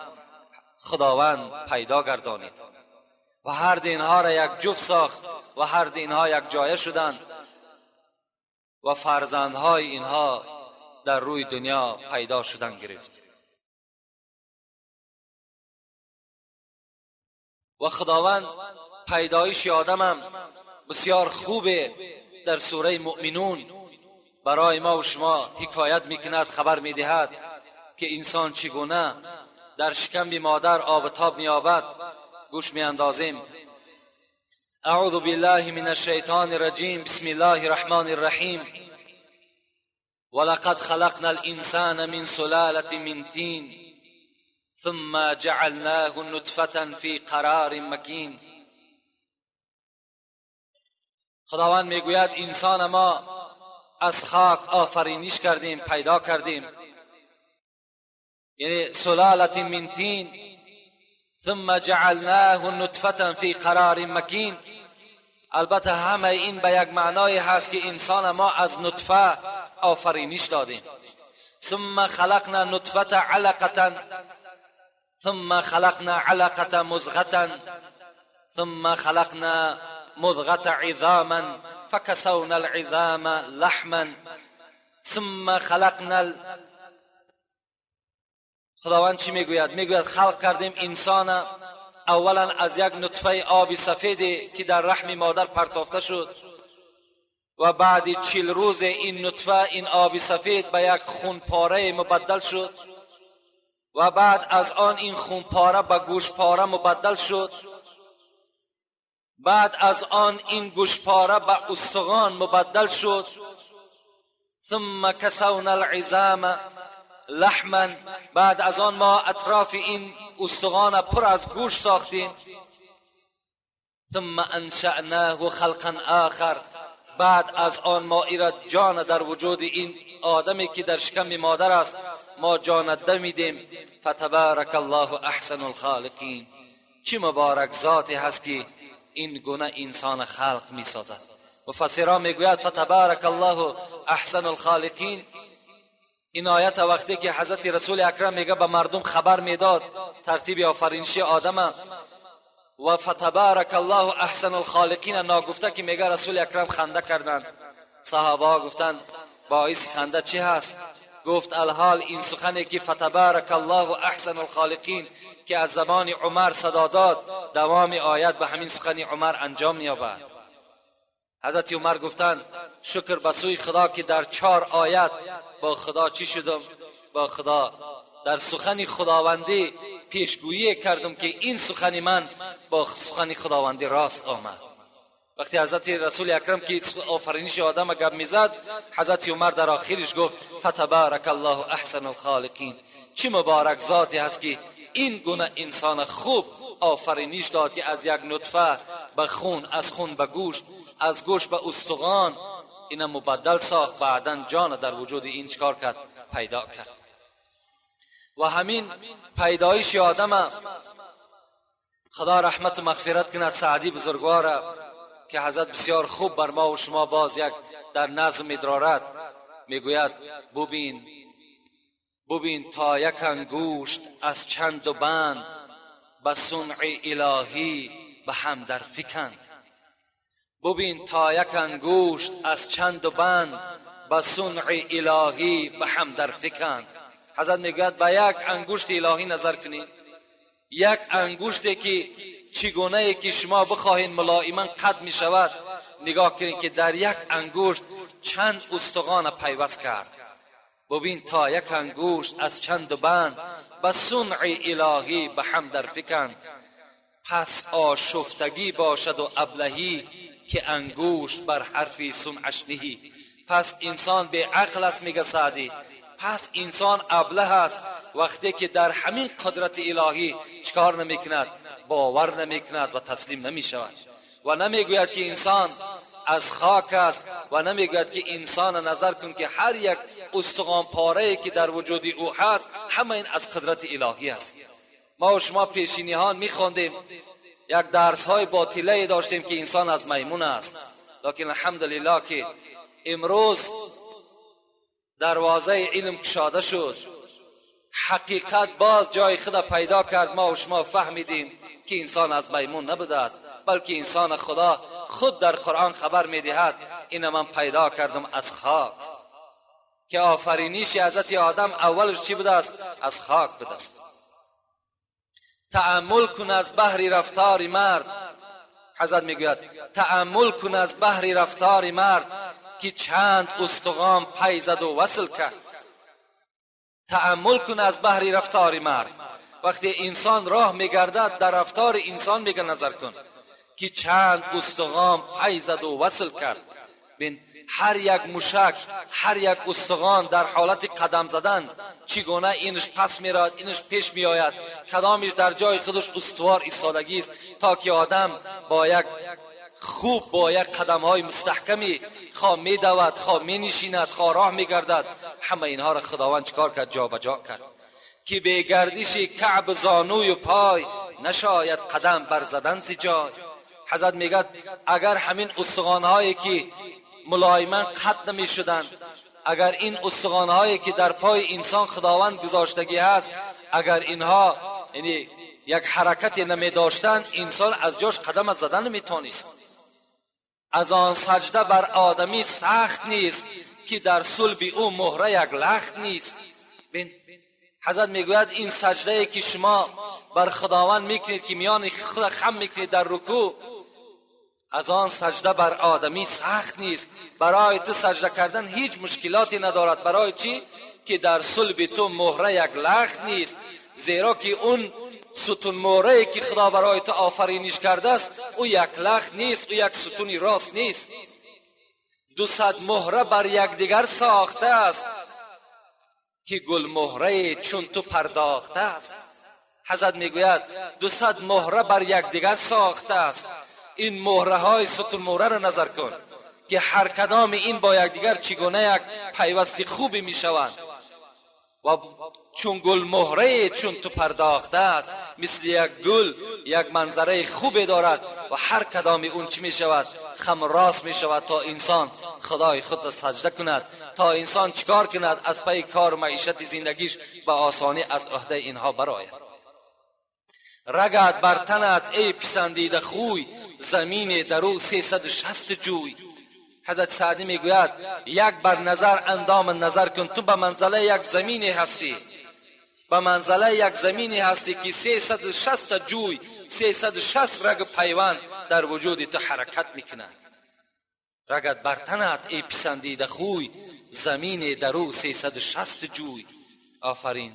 خداوند پیدا گردانید و هر دو اینها را یک جفت ساخت و هر دو اینها یک جایه شدند و فرزندهای اینها در روی دنیا پیدا شدن گرفت. و خداوند پیدایش آدم هم بسیار خوبه در سوره مؤمنون برای ما و شما حکایت میکند، خبر میدهد که انسان چگونه در شکم مادر آب و تاب مییابد. گوش میاندازیم. اعوذ بالله من الشیطان الرجیم، بسم الله الرحمن الرحیم. ولقد خلقنا الانسان من سلالة من طين ثم جعلناه نطفة في قرار مکین. خداوند میگوید انسان ما از خاک آفرینش کردیم، پیدا کردیم، یعنی سلالة من طین ثم جعلناه نطفة فی قرار مکین. البته همه این به یک معنای هست که انسان ما از نطفه آفرینش دادیم. ثم خلقنا نطفة علقة ثم خلقنا علقة مضغة ثم خلقنا مضغة عظاما فكسونا العظام لحما ثم خلقنا. خداوند چی میگوید؟ میگوید خلق کردیم انسان اولا از یک نطفه آب سفیدی که در رحم مادر پرتافته شد و بعد 40 روز این نطفه، این آب سفید به یک خون پاره مبدل شد و بعد از آن این خون پاره به گوش پاره مبدل شد، بعد از آن این گوش پاره به استخوان مبدل شد. ثم کسونا العظام لحما، بعد از آن ما اطراف این استخوان پر از گوش ساختیم. ثم انشأناه خلقا آخر، بعد از آن ما ایرا جان در وجود این آدمی که در شکم مادر است ما جان دمیدیم. فتبارک الله احسن الخالقین. چه مبارک ذاتی هست که این گونه انسان خلق می سازد. مفسران میگوید فتبارک الله احسن الخالقین، این آیت وقتی که حضرت رسول اکرم میگه به مردم خبر میداد ترتیب آفرینش آدم و فتبارک الله احسن الخالقین ناگفته که میگه رسول اکرم خنده کردند. صحابه گفتند باعث خنده چی هست؟ گفت الحال این سخنی که فتبارک الله احسن الخالقین که از زبان عمر صدا داد، دوام آیت به همین سخن عمر انجام می‌یابد. حضرت عمر گفتند شکر به سوی خدا که در 4 آیت با خدا چی شدم؟ با خدا در سخن خداوندی پیشگویی کردم که این سخن من با سخن خداوندی راست آمد. وقتی حضرت رسول اکرم که آفرینش آدم گپ میزد، حضرت عمر در آخرش گفت فتبارک الله احسن الخالقین. چه مبارک ذاتی هست که این گونه انسان خوب آفرینش داد که از یک نطفه به خون، از خون به گوشت، از گوشت به استخوان اینا مبدل ساخت، بعدا جان در وجود این چکار کرد؟ پیدا کرد. و همین پیدایش آدم خدا رحمت و مغفرت کند سعدی بزرگوار که حضرت بسیار خوب بر ما و شما باز یک در نظم ادرارت میگوید ببین تا یک انگشت از چند و بند به صنع الهی به هم در فکند. ببین تا یک انگشت از چند و بند به صنع الهی به هم در فکند. حضرت میگوید به یک انگشت الهی نظر کنید، یک انگشتی که چگونه که شما بخواهید ملایما قد می شود، نگاه کنید که در یک انگشت چند استخوان پیوست کرد. ببین تا یک انگشت از چند بند به صنع الهی به هم در فکند. پس آشفتگی باشد و ابلهی که انگشت بر حرفی صنعش نهی. پس انسان به عقل است میگه سعدی، پس انسان ابله است وقتی که در همین قدرت الهی چکار نمیکند؟ باور نمیکند و تسلیم نمیشود و نمیگوید که انسان از خاک است و نمیگوید که انسان نظر کن که هر یک استخوان پاره که در وجود او هست همه این از قدرت الهی است. ما و شما پیشینیان میخوندیم، یک درس های باطله داشتیم که انسان از میمون است، لیکن الحمدلله که امروز دروازه علم کشاده شد، حقیقت باز جای خود پیدا کرد. ما و شما فهمیدیم که انسان از میمون نبوده است، بلکه انسان خدا خود در قرآن خبر میدهد این من پیدا کردم از خاک، که آفرینش حضرت آدم اولش چی بوده است؟ از خاک بوده است. تأمل کن از بحر رفتار مرد، حضرت میگوید تأمل کن از بحر رفتار مرد که چند استخوان پی زد و وصل کرد. تأمل کن از بحر رفتار مرد، وقتی انسان راه میگردد در رفتار انسان میگه نظر کن که چند استخوان پی زد و وصل کرد. بین ҳар як мушак, ҳар як устухон дар ҳолати қадам задан чӣ гуна инаш пас меравад, инаш пеш меояд, кадомиш дар ҷои худаш устувор истодагист, то ки одам бо як хуб, бо як қадамҳои мустаҳкамӣ хоҳ медавад, хоҳ менишинад, хоҳ роҳ мегардад. Ҳама инҳоро Худованд чикор кард? Ҷобаҷо кард, ки бе гардиши каъб зонӯю пой нашояд қадам бар задан зи ҷой. Ҳазрат мегӯяд, агар ҳамин устухонҳое ки мулоиман қатъ намешуданд, агар ин устухонҳое ки дар пои инсон Худованд гузоштагӣ ҳаст, агар инҳо яъне як ҳаракате намедоштанд, инсон аз ҷош қадам задан наметавонист. Аз он саҷда бар одамӣ сахт нест, ки дар сулби ӯ муҳра як лахт нест. Бин, ҳазрат мегӯяд, ин саҷдае ки шумо бар Худованд мекунед, ки миёни худ хам мекунед дар рукӯъ, аз он саҷда бар одамӣ сахт нест. Барои ту саҷда кардан ҳеҷ мушкилоте надорад. Барои чӣ? Ки дар сулби ту муҳра як лахт нест, зеро ки он сутун муҳрае ки Худо барои ту офариниш кардааст, ӯ як лахт нест, ӯ як сутуни рост нест. 200 муҳра бар якдигар сохтааст, ки гулмуҳрае чун ту пардохтааст. Ҳазрат мегӯяд, 200 муҳра бар якдигар сохтааст. Ин муҳраҳои сутунмуҳраро назар кун, ки ҳар кадоми ин бо якдигар чӣ гуна як пайвасти хубе мешаванд. Ва чун гулмуҳрае чун ту пардохтааст, мисли як гул як манзараи хубе дорад ва ҳар кадоми он чӣ мешавад? Хам рост мешавад, то инсон Худои худро саҷда кунад, то инсон чикор кунад? Аз пайи кору маишати зиндагиш ба осонӣ аз ӯҳдаи инҳо барояд. Рагат бар танат эй писандида хӯй, замине дар ӯ 360 ҷӯй. Ҳазрат Саъдӣ мегӯяд, як бар назар андом назар кун, ту ба манзалаи як замине ҳастӣ, ба манзалаи як замине ҳастӣ, ки 360 ҷӯй, 360 раг пайванд дар вуҷуди ту ҳаракат мекунад. Рагат бар танат эй писандида хӯй, замине дар ӯ 360 ҷӯй. Офарин,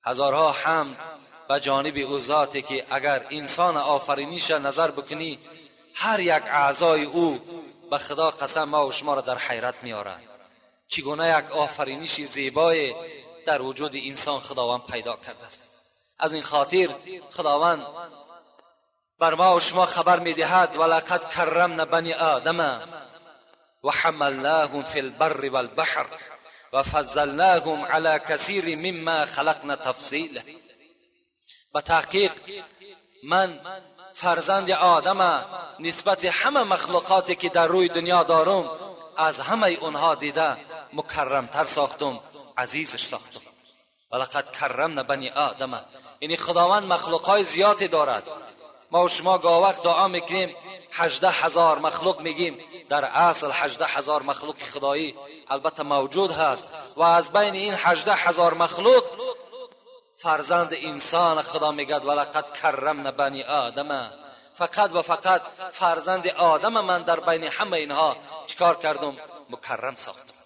ҳазорҳо ҳамд ба ҷониби ӯ зоте ки агар инсон офариниша назар бикунӣ, ҳар як аъзои ӯ ба Худо қасам ма ва шуморо дар ҳайрат меорад. Чӣ гуна як офариниши зебое дар вуҷуди инсон Худованд пайдо кардааст. Аз ин хотир Худованд бар ма ва шумо хабар медиҳад: валақад каррамна бани одама ва ҳамалнаҳум фи лбарри валбаҳр ва фаззалнаҳум ала касири мимма халақна тафзила. Ба таҳқиқ ман фарзанди одама нисбати ҳама махлуқоте ки дар рӯи дунё дорум, аз ҳамаи онҳо дида мукаррамтар сохтум, азизаш сохтум. Валақад каррамна бани одама. Яъне Худованд махлуқҳои зиёде дорад. Ма ва шумо гоҳ вақт дуо мекунем, 18,000 махлуқ мегим. Дар асл 18,000 махлуқи худоӣ албатта мавҷуд ҳаст ва аз байни ин 18,000 махлуқ фарзанди инсон Худо мегӯяд: валақад каррамна бани одама. Фақат ва фақат фарзанди одама ман дар байни ҳама инҳо чикор кардум? Мукаррам сохтум.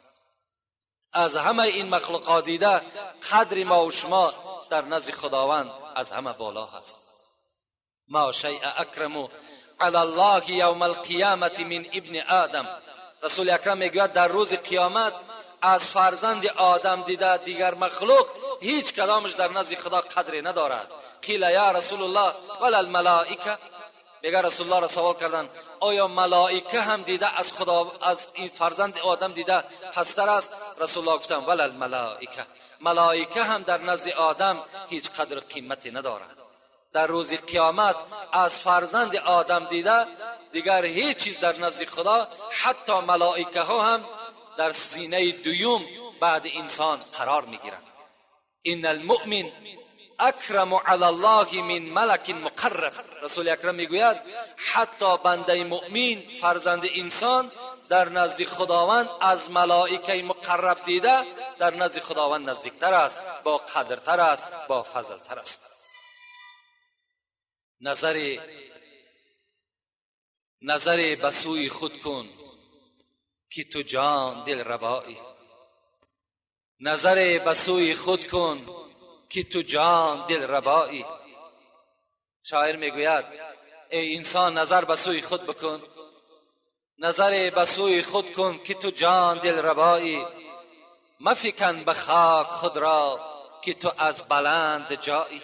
Аз ҳамаи ин махлуқот дида қадри ма ва шумо дар назди Худованд аз ҳама боло ҳаст. Ма шайъа акраму ала Аллоҳи явма алқиёмати мин ибни одам. Расули акрам мегӯяд, дар рӯзи қиёмат аз фарзанди одам дида дигар махлуқ ҳеҷ кадомаш дар назди Худо қадре надорад. Қила я Расулуллоҳ вала алмалоика. Мега Расулуллоҳро савол карданд, оё малоика ҳам дида аз Худо, аз ин фарзанди одам дида пасттар аст? Расулуллоҳ гуфтанд: вала алмалоика. Малоика ҳам дар назди одам ҳеҷ қадру қимате надорад. Дар рӯзи қиёмат аз фарзанди одам дида дигар ҳеҷ чиз дар назди Худо, ҳатто малоикаҳо ҳам дар зинаи дуюм баъди инсон қарор мегиранд. Ин алмӯмин акраму ала Аллоҳи мин малакин муқарраб. Расули акрам мегӯяд, ҳатто бандаи мӯмин, фарзанди инсон дар назди Худованд аз малоикаи муқарраб дида дар назди Худованд наздиктар аст, бо қадртар аст, бо фазлтар аст. Назаре ба сӯи худ кун, ки ту ҷон дилрабоӣ. Назаре ба сӯи худ кун, ки ту ҷон дилрабоӣ. Шоир мегӯяд, эй инсон, назар ба сӯи худ бикун. نظر به سوی خود کن که تو جان دلربایی، مفکن به خاک خود را که تو از بلند جایی.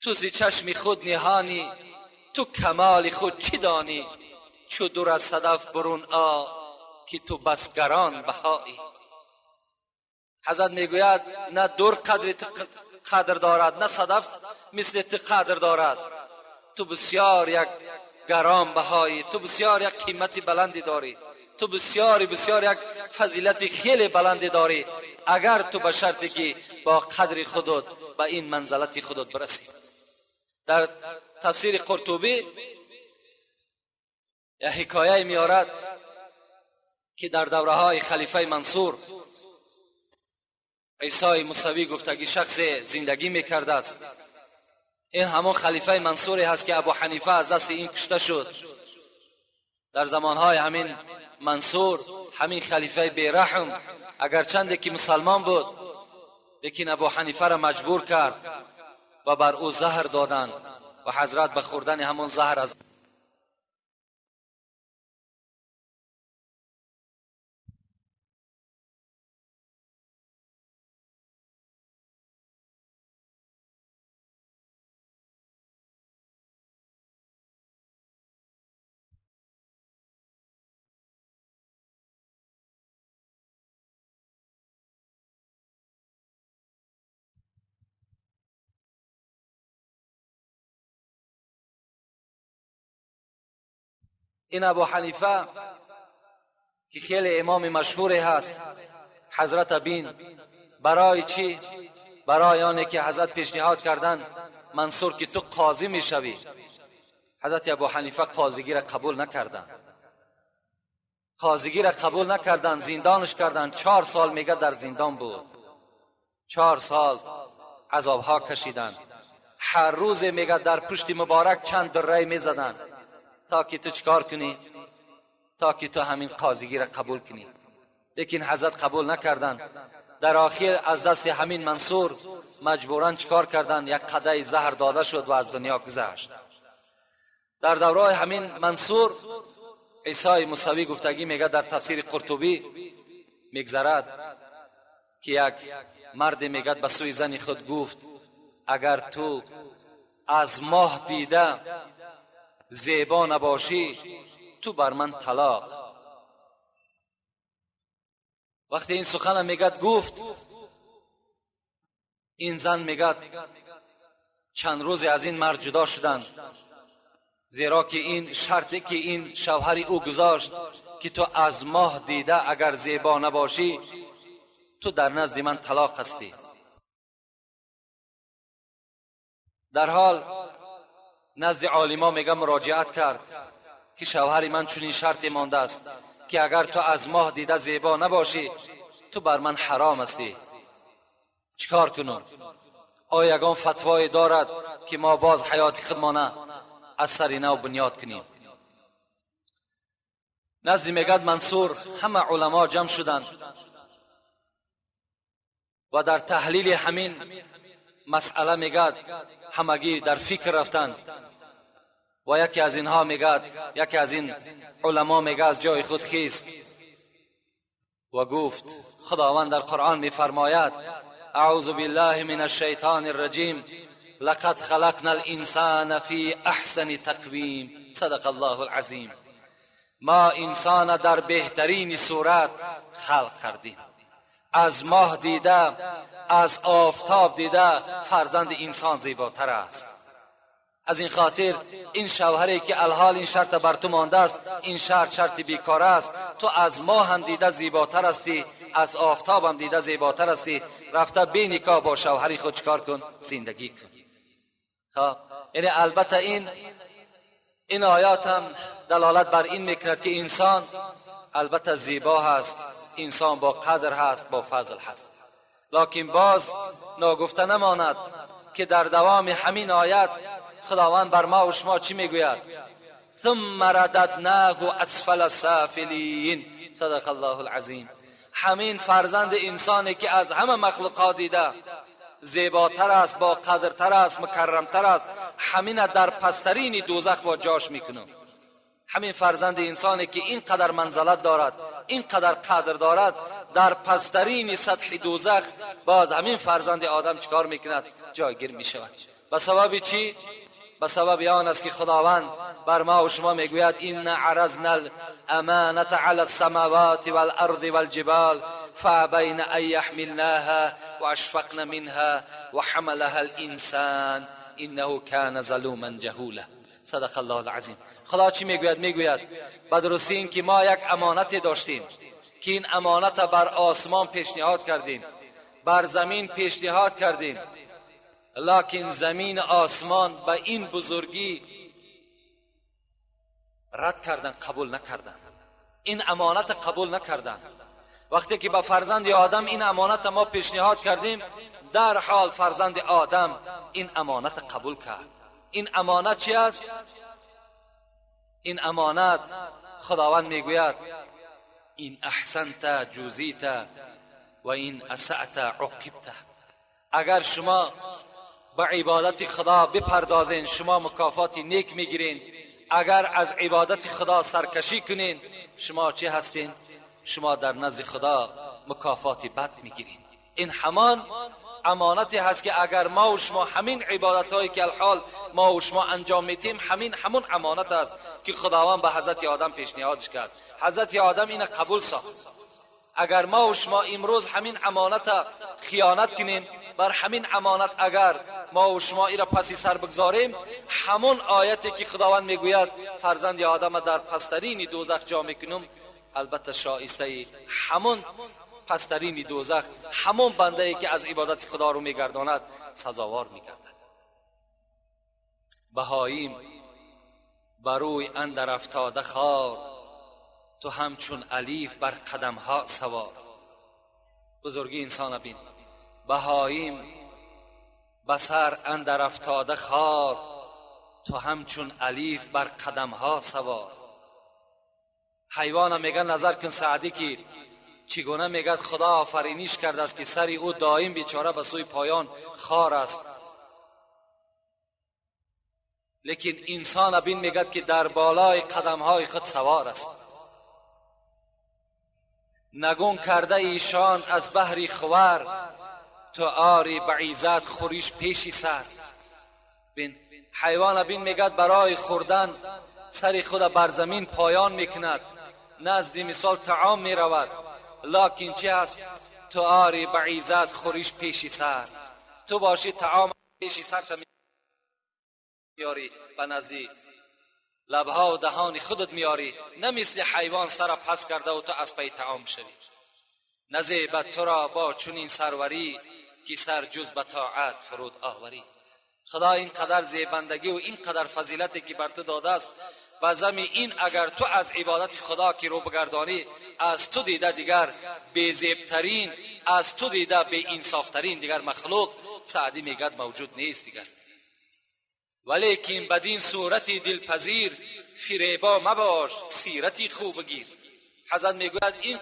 تو ز چشم خود نهانی، تو کمال خود چی دانی؟ چو دور از صدف برون آ که تو بس گران بهایی. حضرت میگوید نه دور قدر قدر دارد، نه صدف مثل تو قدر دارد. تو بسیار یک گران بهایی، تو بسیار یک قیمت بلندی داری، تو بسیار بسیار یک فضیلت خیلی بلندی داری. اگر تو به شرطی که با قدر خودت به این منزلت خودت برسی. در تفسیر قرطبی یک حکایه میارد که در دوره های خلیفه منصور عیسی موسوی گفتگی شخص زندگی میکرده است. این همون خلیفه منصوری هست که ابو حنیفه از دست این کشته شد. در زمانهای همین منصور، همین خلیفه بیرحم، اگرچند که مسلمان بود، لیکن ابو حنیفه را مجبور کرد و بر او زهر دادند و حضرت به خوردن همون زهر از این ابو حنیفه که خیلی امام مشهوری هست، حضرت بین برای چی؟ برای آنی که حضرت پیشنهاد کردن منصور که تو قاضی میشوی. حضرت ابو حنیفه قاضیگی را قبول نکردن، قاضیگی را قبول نکردن، زندانش کردن. 4 سال میگه در زندان بود، 4 سال عذابها کشیدن. هر روز میگه در پشت مبارک چند دره میزدن تا که تو چکار کنی؟ تا که تو همین قاضیگی را قبول کنی. لیکن حضرت قبول نکردن. در آخر از دست همین منصور مجبورا چکار کردن؟ یک قدای زهر داده شد و از دنیا گذشت. در دوره همین منصور عیسی موسوی گفتگی میگه در تفسیر قرطبی میگذرد که یک مرد میگه به سوی زن خود گفت اگر تو از ماه دیده زیبا نباشی تو بر من طلاق. وقتی این سخن میگد گفت، این زن میگد چند روزی از این مرد جدا شدند، زیرا که این شرطی که این شوهر او گذاشت که تو از ماه دیده اگر زیبا نباشی تو در نزد من طلاق هستی. در حال نزد عالما میگه مراجعت کرد که شوهر من چنین شرطی مانده است که اگر تو از ماه دیده زیبا نباشی تو بر من حرام هستی. چیکار کنم؟ آیا یگان فتوای دارد که ما باز حیات خودمانه از سر نو بنیاد کنیم؟ نزد میگد منصور همه علما جمع شدند و در تحلیل همین مسئله میگد همگی در فکر رفتند و یکی از اینها میگد، یکی از این علما میگه از جای خود خیست و گفت خداوند در قرآن میفرماید اعوذ بالله من الشیطان الرجیم لقد خلقنا الانسان فی احسن تقویم صدق الله العظیم. ما انسان در بهترین صورت خلق کردیم. از ماه دیده، از آفتاب دیده فرزند انسان زیباتر است. از این خاطر این شوهری که الحال این شرط بر تو مانده است، این شرط شرط بیکار است، تو از ماه هم دیده زیباتر هستی، از آفتاب هم دیده زیباتر هستی، رفته بی نکاح با شوهری خود چکار کن؟ زندگی کن. خب یعنی البته این آیات هم دلالت بر این میکند که انسان البته زیبا هست، انسان با قدر هست، با فضل هست. لکن باز ناگفته نماند که در دوام همین آیت خداوند بر ما و شما چی میگوید؟ ثم رددناه اسفل سافلین صدق الله العظیم. همین فرزند انسانی که از همه مخلوقات دیده زیباتر است، با قدرتر است، مکرمتر است، همین در پسترین دوزخ با جاش میکنم. همین فرزند انسانی که اینقدر منزلت دارد، اینقدر قدر دارد، در پسترین سطح دوزخ باز همین فرزند آدم چکار میکند؟ جایگیر میشود. به سبب چی؟ به سبب آن است که خداوند بر ما و شما میگوید این عرضنا الامانة علی السماوات والارض والجبال فابین ان یحملناها واشفقن منها وحملها الانسان انه کان ظلوما جهولا. صدق الله العظیم. خدا چی میگوید؟ میگوید به درستی این که ما یک امانت داشتیم که این امانت بر آسمان پیشنهاد کردیم، بر زمین پیشنهاد کردیم، لکن زمین آسمان به این بزرگی رد کردن، قبول نکردن، این امانت قبول نکردن. وقتی که به فرزند آدم این امانت ما پیشنهاد کردیم، در حال فرزند آدم این امانت قبول کرد. این امانت چی است؟ این امانت خداوند میگوید این احسنت جوزیت و این اسأت عوقبت. اگر شما به عبادت خدا بپردازین شما مکافات نیک میگیرین، اگر از عبادت خدا سرکشی کنین شما چی هستین؟ شما در نزد خدا مکافات بد میگیرین. این همان امانتی هست که اگر ما و شما همین عبادت هایی که الحال ما و شما انجام میتیم، همین همون امانت است که خداوند به حضرت آدم پیشنهادش کرد. حضرت آدم اینو قبول ساخت. اگر ما و شما امروز همین امانت خیانت کنیم، بر همین امانت اگر ما و شما ایرا پسی سر بگذاریم، همون آیتی که خداوند میگوید فرزند آدم در پسترین دوزخ جا میکنم، البته شایسته همون پسترین دوزخ، همون بنده ای که از عبادت خدا رو میگرداند سزاوار میگردد. بهاییم بروی اندر افتاده خار، تو همچون الیف بر قدم ها سوار. بزرگی انسان بین. بهاییم بسر اندر افتاده خار، تو همچون الیف بر قدم ها سوار. حیوان میگن نظر کن سعدی که چگونه میگد خدا آفرینیش کرده است که سری او دائم بیچاره به سوی پایان خار است، لیکن انسان بین میگد که در بالای قدم های خود سوار است. نگون کرده ایشان از بحری خور، تو آری به عزت خوریش پیشی سر. بین حیوان بین میگد برای خوردن سری خود بر زمین پایان میکند، نزد مثال طعام میرود، لکن چی هست؟ تو آری به عزت خوریش پیشی سر. تو باشی طعام پیشی سر میاری، به نزدی لبها و دهان خودت میاری، نه مثل حیوان سر پس کرده و تو از پی طعام شوی. نزیبت تو را با چنین سروری، که سر جز به طاعت فرود آوری. خدا اینقدر زیبندگی و اینقدر فضیلتی که بر تو داده است، و زمین این اگر تو از عبادت خدا که رو بگردانی، از تو دیده دیگر بی‌زیبترین، از تو دیده بی انصافترین دیگر مخلوق سعدی میگد موجود نیست دیگر. ولیکن بدین صورت دلپذیر، فریبا مباش سیرتی خوب گیر. حضرت میگوید این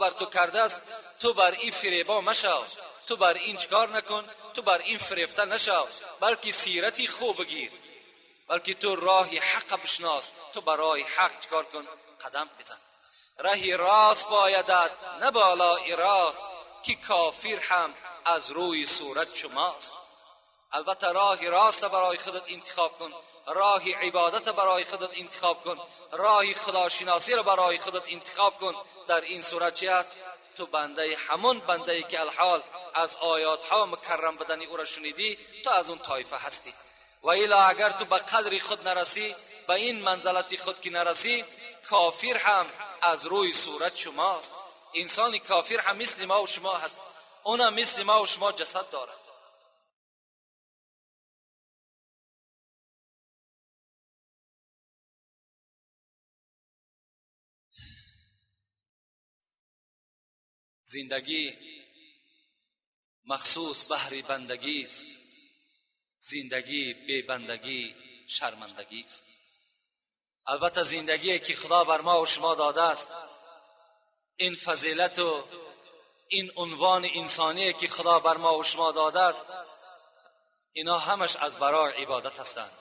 بر تو کرده است، تو بر این فریبا مشو، تو بر این چکار نکن، تو بر این فریفته نشو، بلکه سیرتی خوب گیر، بلکه تو راه حق بشناس، تو برای حق چکار کن؟ قدم بزن. راه راست بایدت نه بالای راست، که کافر هم از روی صورت شماست. البته راه راست برای خودت انتخاب کن، راه عبادت برای خودت انتخاب کن، راه خداشناسی را برای خودت انتخاب کن. در این صورت چی هست؟ تو بنده همون بنده ای که الحال از آیات ها مکرم بدنی او را شنیدی، تو از اون طایفه هستی. و الا اگر تو به قدر خود نرسی، به این منزلت خود که نرسی، کافر هم از روی صورت شماست. انسان کافر هم مثل ما و شما هست، اونم مثل ما و شما جسد دارد. زندگی مخصوص بهر بندگی است، زندگی بی بندگی شرمندگی است. البته زندگی که خدا بر ما و شما داده است، این فضیلت و این عنوان انسانی که خدا بر ما و شما داده است، اینا همش از برای عبادت هستند.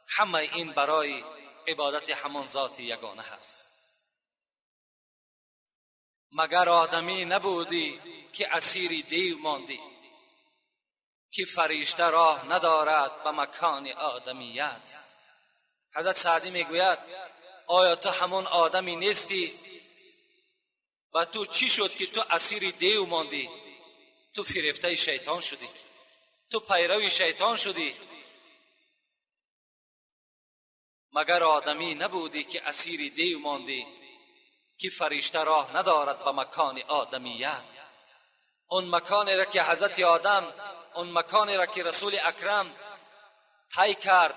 همه این برای عبادت همان ذات یگانه هست. مگر آدمی نبودی که اسیر دیو ماندی، که فرشته راه ندارد به مکان آدمیت. حضرت سعدی میگوید آیا تو همون آدمی نیستی و تو چی شد که تو اسیر دیو ماندی؟ تو فریفته شیطان شدی، تو پیرو شیطان شدی. مگر آدمی نبودی که اسیر دیو ماندی، که فرشته راه ندارد به مکان آدمیت. اون مکانی را که حضرت آدم، اون مکانی را که رسول اکرم طی کرد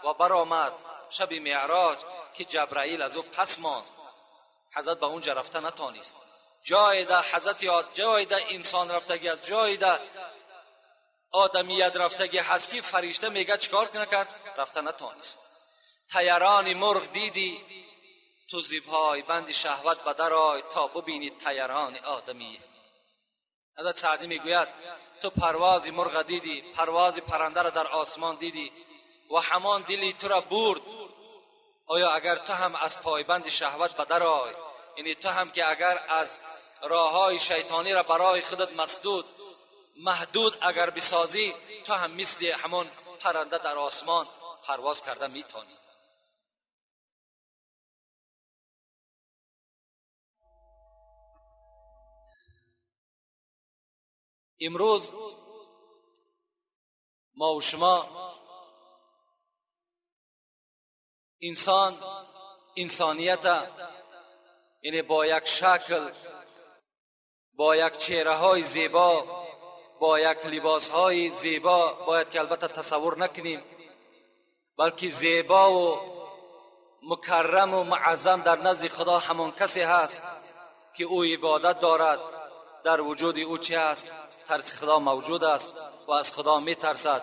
و برآمد شب معراج که جبرائیل از او پس ماند، حضرت به اونجا رفته نتانست. جای ده حضرت جای ده انسان رفتگی است، جای ده آدمیت رفتگی هست که فرشته میگه چیکار نکرد؟ رفته نتانست. طیران مرغ دیدی، تو زیبهای بند شهوت به در آی تا ببینی طیران آدمیه. حضرت سعدی میگوید تو پرواز مرغ دیدی، پرواز پرنده را در آسمان دیدی و همان دلی تو را برد. آیا اگر تو هم از پایبند شهوت به در آی، یعنی تو هم که اگر از راههای شیطانی را برای خودت مسدود محدود اگر بسازی، تو هم مثل همان پرنده در آسمان پرواز کرده میتونی. امروز ما و شما انسان، انسانیت، یعنی با یک شکل، با یک چهره های زیبا، با یک لباس های زیبا باید که البته تصور نکنیم، بلکه زیبا و مکرم و معظم در نزد خدا همان کسی هست که او عبادت دارد، در وجود او چه هست؟ ترس خدا موجود است و از خدا میترسد.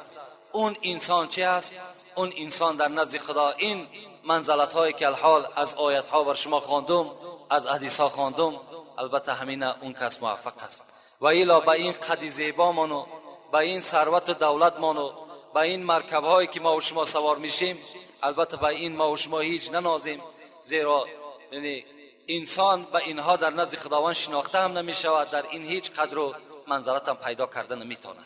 اون انسان چه هست؟ اون انسان در نزد خدا این منزلت هایی که الحال از آیت ها بر شما خواندم، از حدیث ها خواندم، البته همین اون کس موفق است. و الا به این قد زیبا مانو، به این ثروت و دولت مانو، به این مرکب هایی که ما و شما سوار میشیم، البته به این ما و شما هیچ ننازیم، زیرا یعنی انسان به اینها در نزد خداوند شناخته هم نمی شود، در این هیچ قدر و منزلت هم پیدا کرده نمیتونه.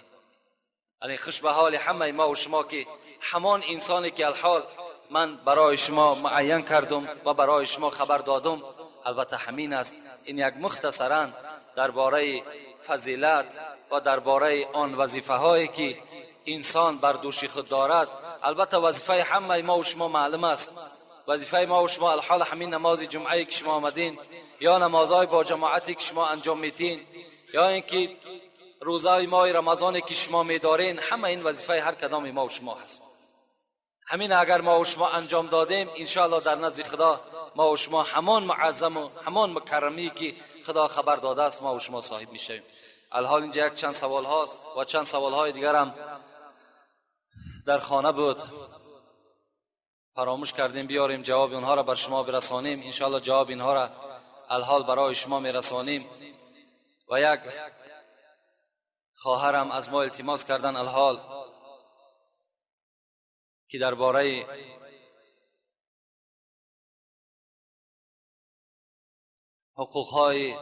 یعنی خوش به حال همه ما و شما که همان انسانی که الحال من برای شما معین کردم و برای شما خبر دادم، البته همین است. این یک مختصرا درباره فضیلت و درباره آن وظیفه هایی که انسان بر دوش خود دارد. البته وظیفه همه ما و شما معلوم است. وظیفه ما و شما الحال همین نماز جمعه که شما آمدین، یا نمازهای با جماعتی که شما انجام میتین، یا اینکه روزهای ماه رمضان که شما میدارین، همه این وظیفه هر کدام ما و شما هست. همین اگر ما و شما انجام دادیم، انشاءالله در نزد خدا ما و شما همان معظم و همان مکرمی که خدا خبر داده است ما و شما صاحب میشویم. الحال اینجا یک چند سوال هاست و چند سوال های دیگر هم در خانه بود، فراموش کردیم بیاریم جواب اونها را بر شما برسانیم. انشاءالله جواب اینها را الحال برای شما میرسانیم. و یک خواهرم از ما التماس کردن الحال که درباره حقوقهای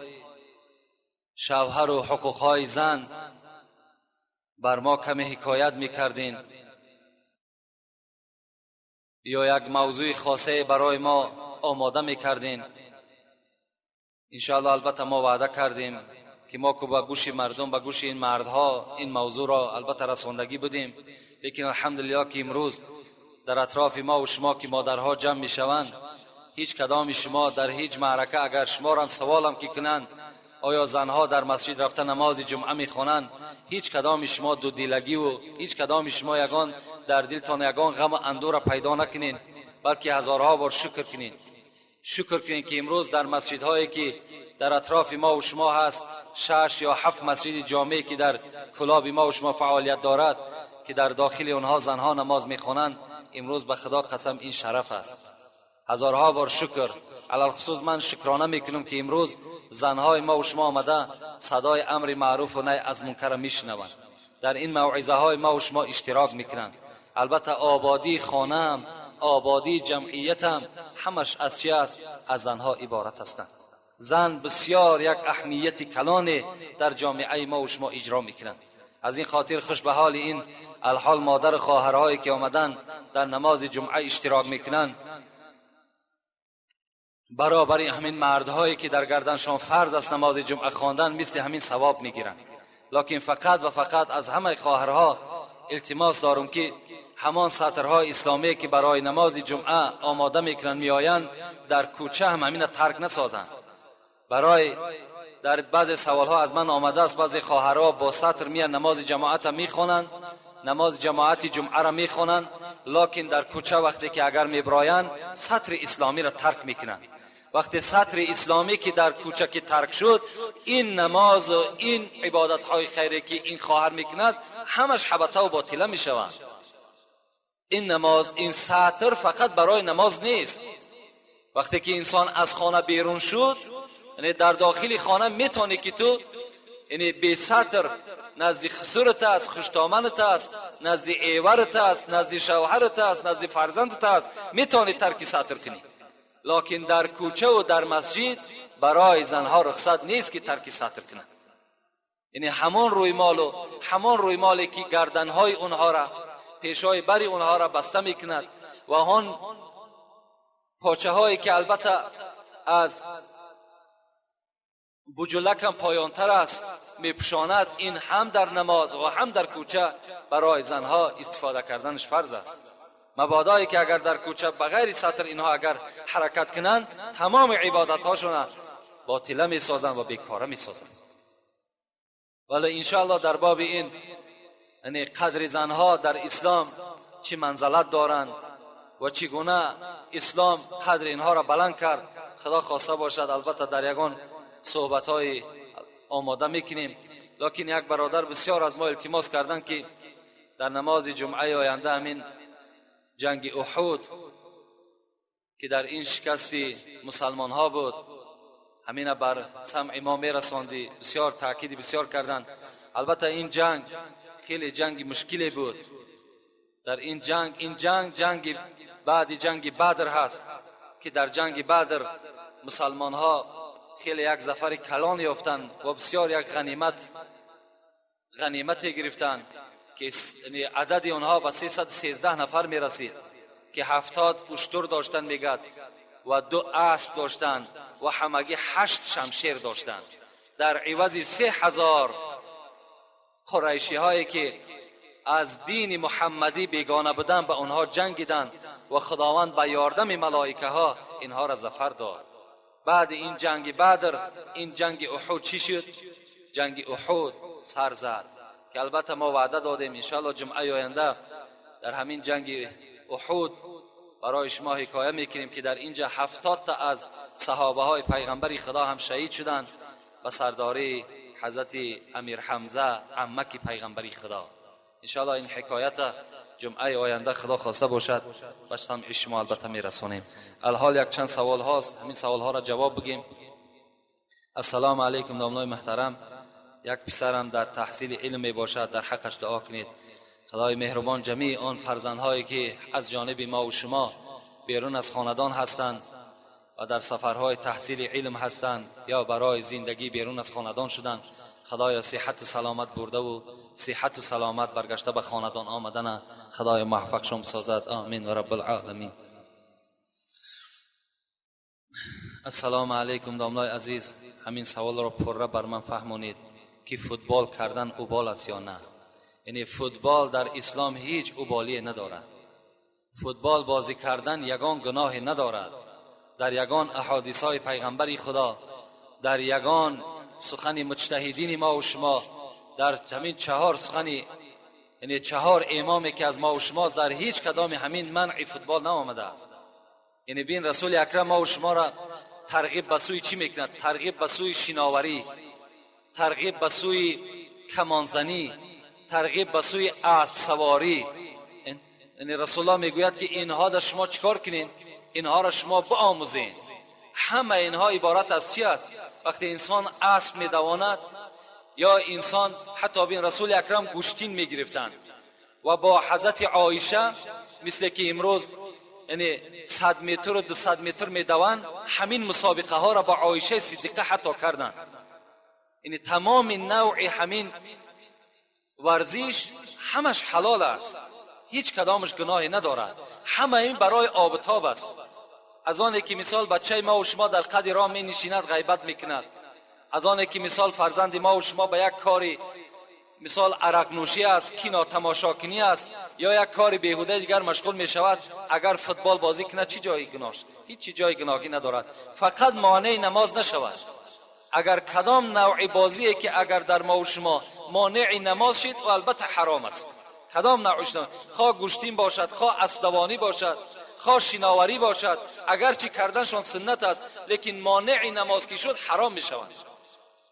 شوهر و حقوقهای زن بر ما کمی حکایت میکردین، یا یک موضوع خاصه برای ما آماده میکردین. انشاءالله البته ما وعده کردیم که ما که به گوش مردم، به گوش این مردها این موضوع را البته رساندگی بودیم، لیکن الحمدلله که امروز در اطراف ما و شما که مادرها جمع میشوند، هیچ کدام شما در هیچ معرکه اگر شما را سوالم که کنند آیا زنها در مسجد رفته نماز جمعه میخوانند، هیچ کدام شما دو دیلگی و هیچ کدام شما یگان در دلتان یگان غم و اندوه را پیدا نکنین، بلکه هزارها بار شکر کنین. شکر کنین که امروز در مسجدهایی که در اطراف ما و شما هست، 6 یا 7 مسجد جامعی که در کلاب ما و شما فعالیت دارد که در داخل اونها زنها نماز میخوانند، امروز به خدا قسم این شرف است. هزارها بار شکر. علی الخصوص من شکرانه میکنم که امروز زنهای ما و شما آمده صدای امر معروف و نهی از منکر میشنوند، در این موعظه های ما و شما اشتراک میکنند. البته آبادی خانه آبادی جمعیت هم همش از چی است؟ از زنها عبارت هستند. زن بسیار یک اهمیت کلان در جامعه ما و شما اجرا میکنند. از این خاطر خوش به حال این الحال مادر خواهرهایی که آمدن در نماز جمعه اشتراک میکنند، برابر همین مردهایی که در گردنشان فرض است نماز جمعه خواندن، مثل همین ثواب میگیرند. لکن فقط و فقط از همه خواهرها التماس دارم که همان سطرهای اسلامی که برای نماز جمعه آماده میکنند میآیند، در کوچه هم همین ترک نسازند. برای در بعض سوالها از من آمده است، بعضی خواهرها با سطر میان نماز جماعت میخوانند، نماز جماعت جمعه را میخوانند، لکن در کوچه وقتی که اگر میبرایند سطر اسلامی را ترک میکنند. وقتی سطر اسلامی که در کوچه که ترک شد، این نماز و این عبادت های خیری که این خواهر میکند همش حبطه و باطله میشوند. این نماز، این سطر فقط برای نماز نیست. وقتی که انسان از خانه بیرون شد، یعنی در داخل خانه میتونی که تو یعنی بی سطر نزد خسرت است، خوشدامنت است، نزد ایورت است، نزد شوهرت است، نزد فرزندت است، میتونی ترک سطر کنی. لکن در کوچه و در مسجد برای زنها رخصت نیست که ترک سطر کنند. یعنی همان رویمال و همان رویمالی که گردنهای اونها را، پیشای بری اونها را بسته میکند و آن پاچه هایی که البته از بجلک هم پایانتر است میپوشاند، این هم در نماز و هم در کوچه برای زنها استفاده کردنش فرض است. مبادایی که اگر در کوچه بغیر سطر اینها اگر حرکت کنند، تمام عبادت هاشون باطله میسازند و بیکاره میسازند. ولی انشاءالله در باب این یعنی قدر زنها در اسلام چی منزلت دارند و چگونه اسلام قدر اینها را بلند کرد، خدا خواسته باشد البته در یگان صحبت های آماده میکنیم. لکن یک برادر بسیار از ما التماس کردند که در نماز جمعه آینده همین جنگ احد که در این شکست مسلمان ها بود، همین بر سمع ما میرساندی. بسیار تاکید بسیار کردند. البته این جنگ خیلی جنگ مشکلی بود. در این جنگ، این جنگ جنگ بعد جنگ بدر هست که در جنگ بدر مسلمان ها خیلی یک ظفر کلان یافتند و بسیار یک غنیمت گرفتند که عدد آنها به 313 نفر می رسید که 70 اشتر داشتند میگد و 2 اسب داشتند و همگی 8 شمشیر داشتند، در عوض 3000 قریشی هایی که از دین محمدی بیگانه بودند به آنها جنگیدند و خداوند به یاردم ملائکه ها اینها را ظفر داد. بعد این جنگ بدر، این جنگ احد چی شد؟ جنگ احد سر زد که البته ما وعده دادیم انشاءالله جمعه آینده در همین جنگ احد برای شما حکایه میکنیم که در اینجا 70 تا از صحابه های پیغمبر خدا هم شهید شدند به سرداری حضرت امیر حمزه عمک پیغمبر خدا. انشاءالله این حکایت جمعه آینده خدا خواسته باشد به سمع شما البته میرسانیم. الحال یک چند سوال هاست، همین سوال ها را جواب بگیم. السلام علیکم دامنای محترم، یک پسرم در تحصیل علم می باشد، در حقش دعا کنید. خدای مهربان جمیع آن فرزندهایی که از جانب ما و شما بیرون از خاندان هستند و در سفرهای تحصیل علم هستند یا برای زندگی بیرون از خاندان شدند، خدایا صحت و سلامت برده و صحت و سلامت برگشته به خاندان آمدن خدای موفقشان سازد. آمین و رب العالمین. السلام علیکم داملای عزیز، همین سوال را پره بر من فهمونید که فوتبال کردن اوبال است یا نه؟ یعنی فوتبال در اسلام هیچ اوبالی ندارد. فوتبال بازی کردن یگان گناه ندارد. در یگان احادیث های پیغمبر خدا، در یگان سخن مجتهدین ما و شما، در همین 4 سخن، یعنی 4 امامی که از ما و شما، در هیچ کدام همین منع فوتبال نآمده است. یعنی بین رسول اکرم ما و شما را ترغیب به سوی چی میکند؟ ترغیب به سوی شناوری، ترغیب به سوی کمانزنی، ترغیب به سوی اسب سواری. یعنی رسول الله میگوید که اینها در شما چیکار کنین؟ اینها را شما بآموزین. همه اینها عبارت از چی است؟ وقتی انسان اسب میدواند یا انسان حتی بین رسول اکرم گوشتین میگرفتند و با حضرت عایشه، مثل که امروز یعنی 100 متر و 200 متر میدوند، همین مسابقه ها را با عایشه صدیقه حتی کردند. یعنی تمام نوع همین ورزش همش حلال است، هیچ کدامش گناهی ندارد، همه این برای آب و تاب است. از آنی که مثال بچه ما و شما در قد راه می نشیند غیبت میکند، از آنی که مثال فرزند ما و شما به یک کاری مثال عرق نوشی است، کینا تماشاکنی است یا یک کار بیهوده دیگر مشغول می شود، اگر فوتبال بازی کند چی جای گناهش؟ هیچ جای گناهی ندارد، فقط مانع نماز نشود. اگر کدام نوع بازی که اگر در ما و شما مانع نماز شد و البته حرام است. کدام نوعش، خواه گوشتین باشد، خواه اسب دوانی باشد، خواه شناوری باشد، اگرچه کردنشان سنت است، لیکن مانع نماز که شد حرام می شود.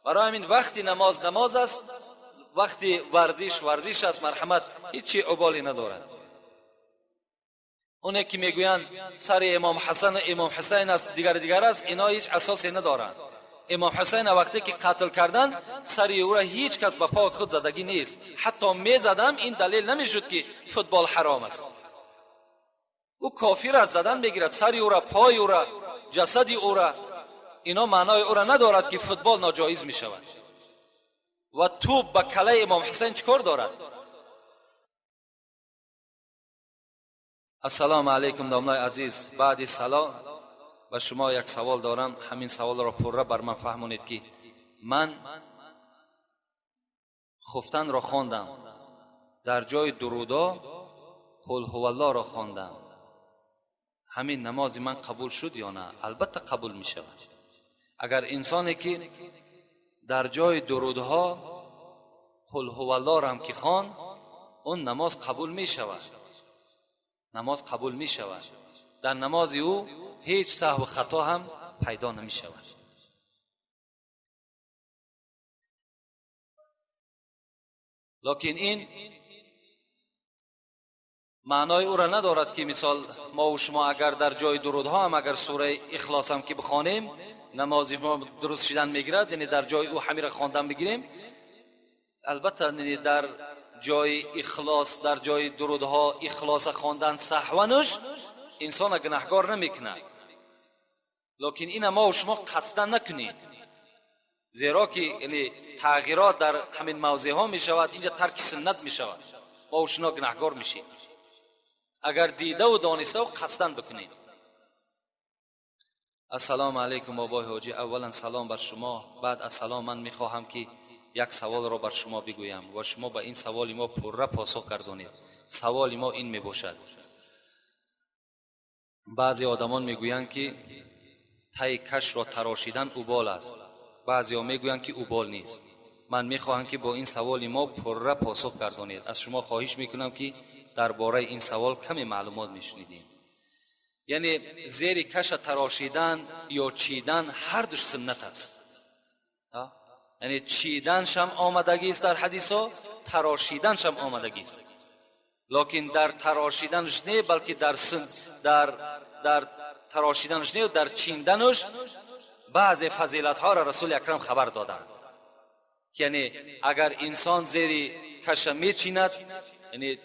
برای همین وقتی نماز نماز است، وقتی ورزش ورزش است، مرحمت هیچی ابالی ندارد. اونه که میگویند سر امام حسن و امام حسین است دیگر دیگر است، اینا هیچ اساسی ندارند. امام حسین وقتی که قتل کردن سر او را هیچ کس به پای خود زدگی نیست، حتی میزدم این دلیل نمیشد که فوتبال حرام است. او کافر است، زدن میگیرد سر او را، پای او را، جسد او را، اینا معنای او را ندارد که فوتبال ناجایز میشود. و توپ به کله امام حسین چکار دارد؟ السلام علیکم داملای عزیز، بعد سلام به شما یک سوال دارم، همین سوال را پره بر من فهمونید که من خفتن را خواندم، در جای درودا قل هو الله را خواندم، همین نماز من قبول شد یا نه؟ البته قبول می شود. اگر انسانی که در جای درودها قل هو الله را هم که خواند، اون نماز قبول می شود، نماز قبول می شود. در نماز او هیچ سهو و خطا هم پیدا نمی شود. لکن این معنای او را ندارد که مثال ما و شما اگر در جای درودها هم اگر سوره اخلاص هم که بخوانیم نماز ما درست شدن میگیرد، یعنی در جای او همین را خواندن بگیریم. البته یعنی در جای اخلاص، در جای درودها اخلاص خواندن سهونش انسان گناهگار نمیکنه، لکن این ما و شما قصدا نکنید، زیرا که یعنی تغییرات در همین موضع ها میشود، اینجا ترک سنت میشود، ما و شما گناهگار میشیم اگر دیده و دانسته و قصدا بکنید. السلام علیکم بابای حاجی، اولا سلام بر شما، بعد از سلام من میخواهم که یک سوال را بر شما بگویم و شما به این سوال ما پره پاسخ گردانید. سوال ما این میباشد، بعضی آدمان میگویند که تای کش را تراشیدن اوبال است، بعضی ها میگویند که اوبال نیست. من میخواهم که با این سوال ما پره پاسخ گردانید. از شما خواهش میکنم که درباره این سوال کمی معلومات میشنیدیم. یعنی زیر کش تراشیدن یا چیدن هر دوش سنت است. یعنی چیدنش هم آمدگی است در حدیث ها، تراشیدنش هم آمدگی است، لکن در تراشیدنش نه، بلکه در تراشیدنش نه و در چیندنش بعض فضیلت ها را رسول اکرم خبر دادند. یعنی اگر انسان زیر کش میچیند، یعنی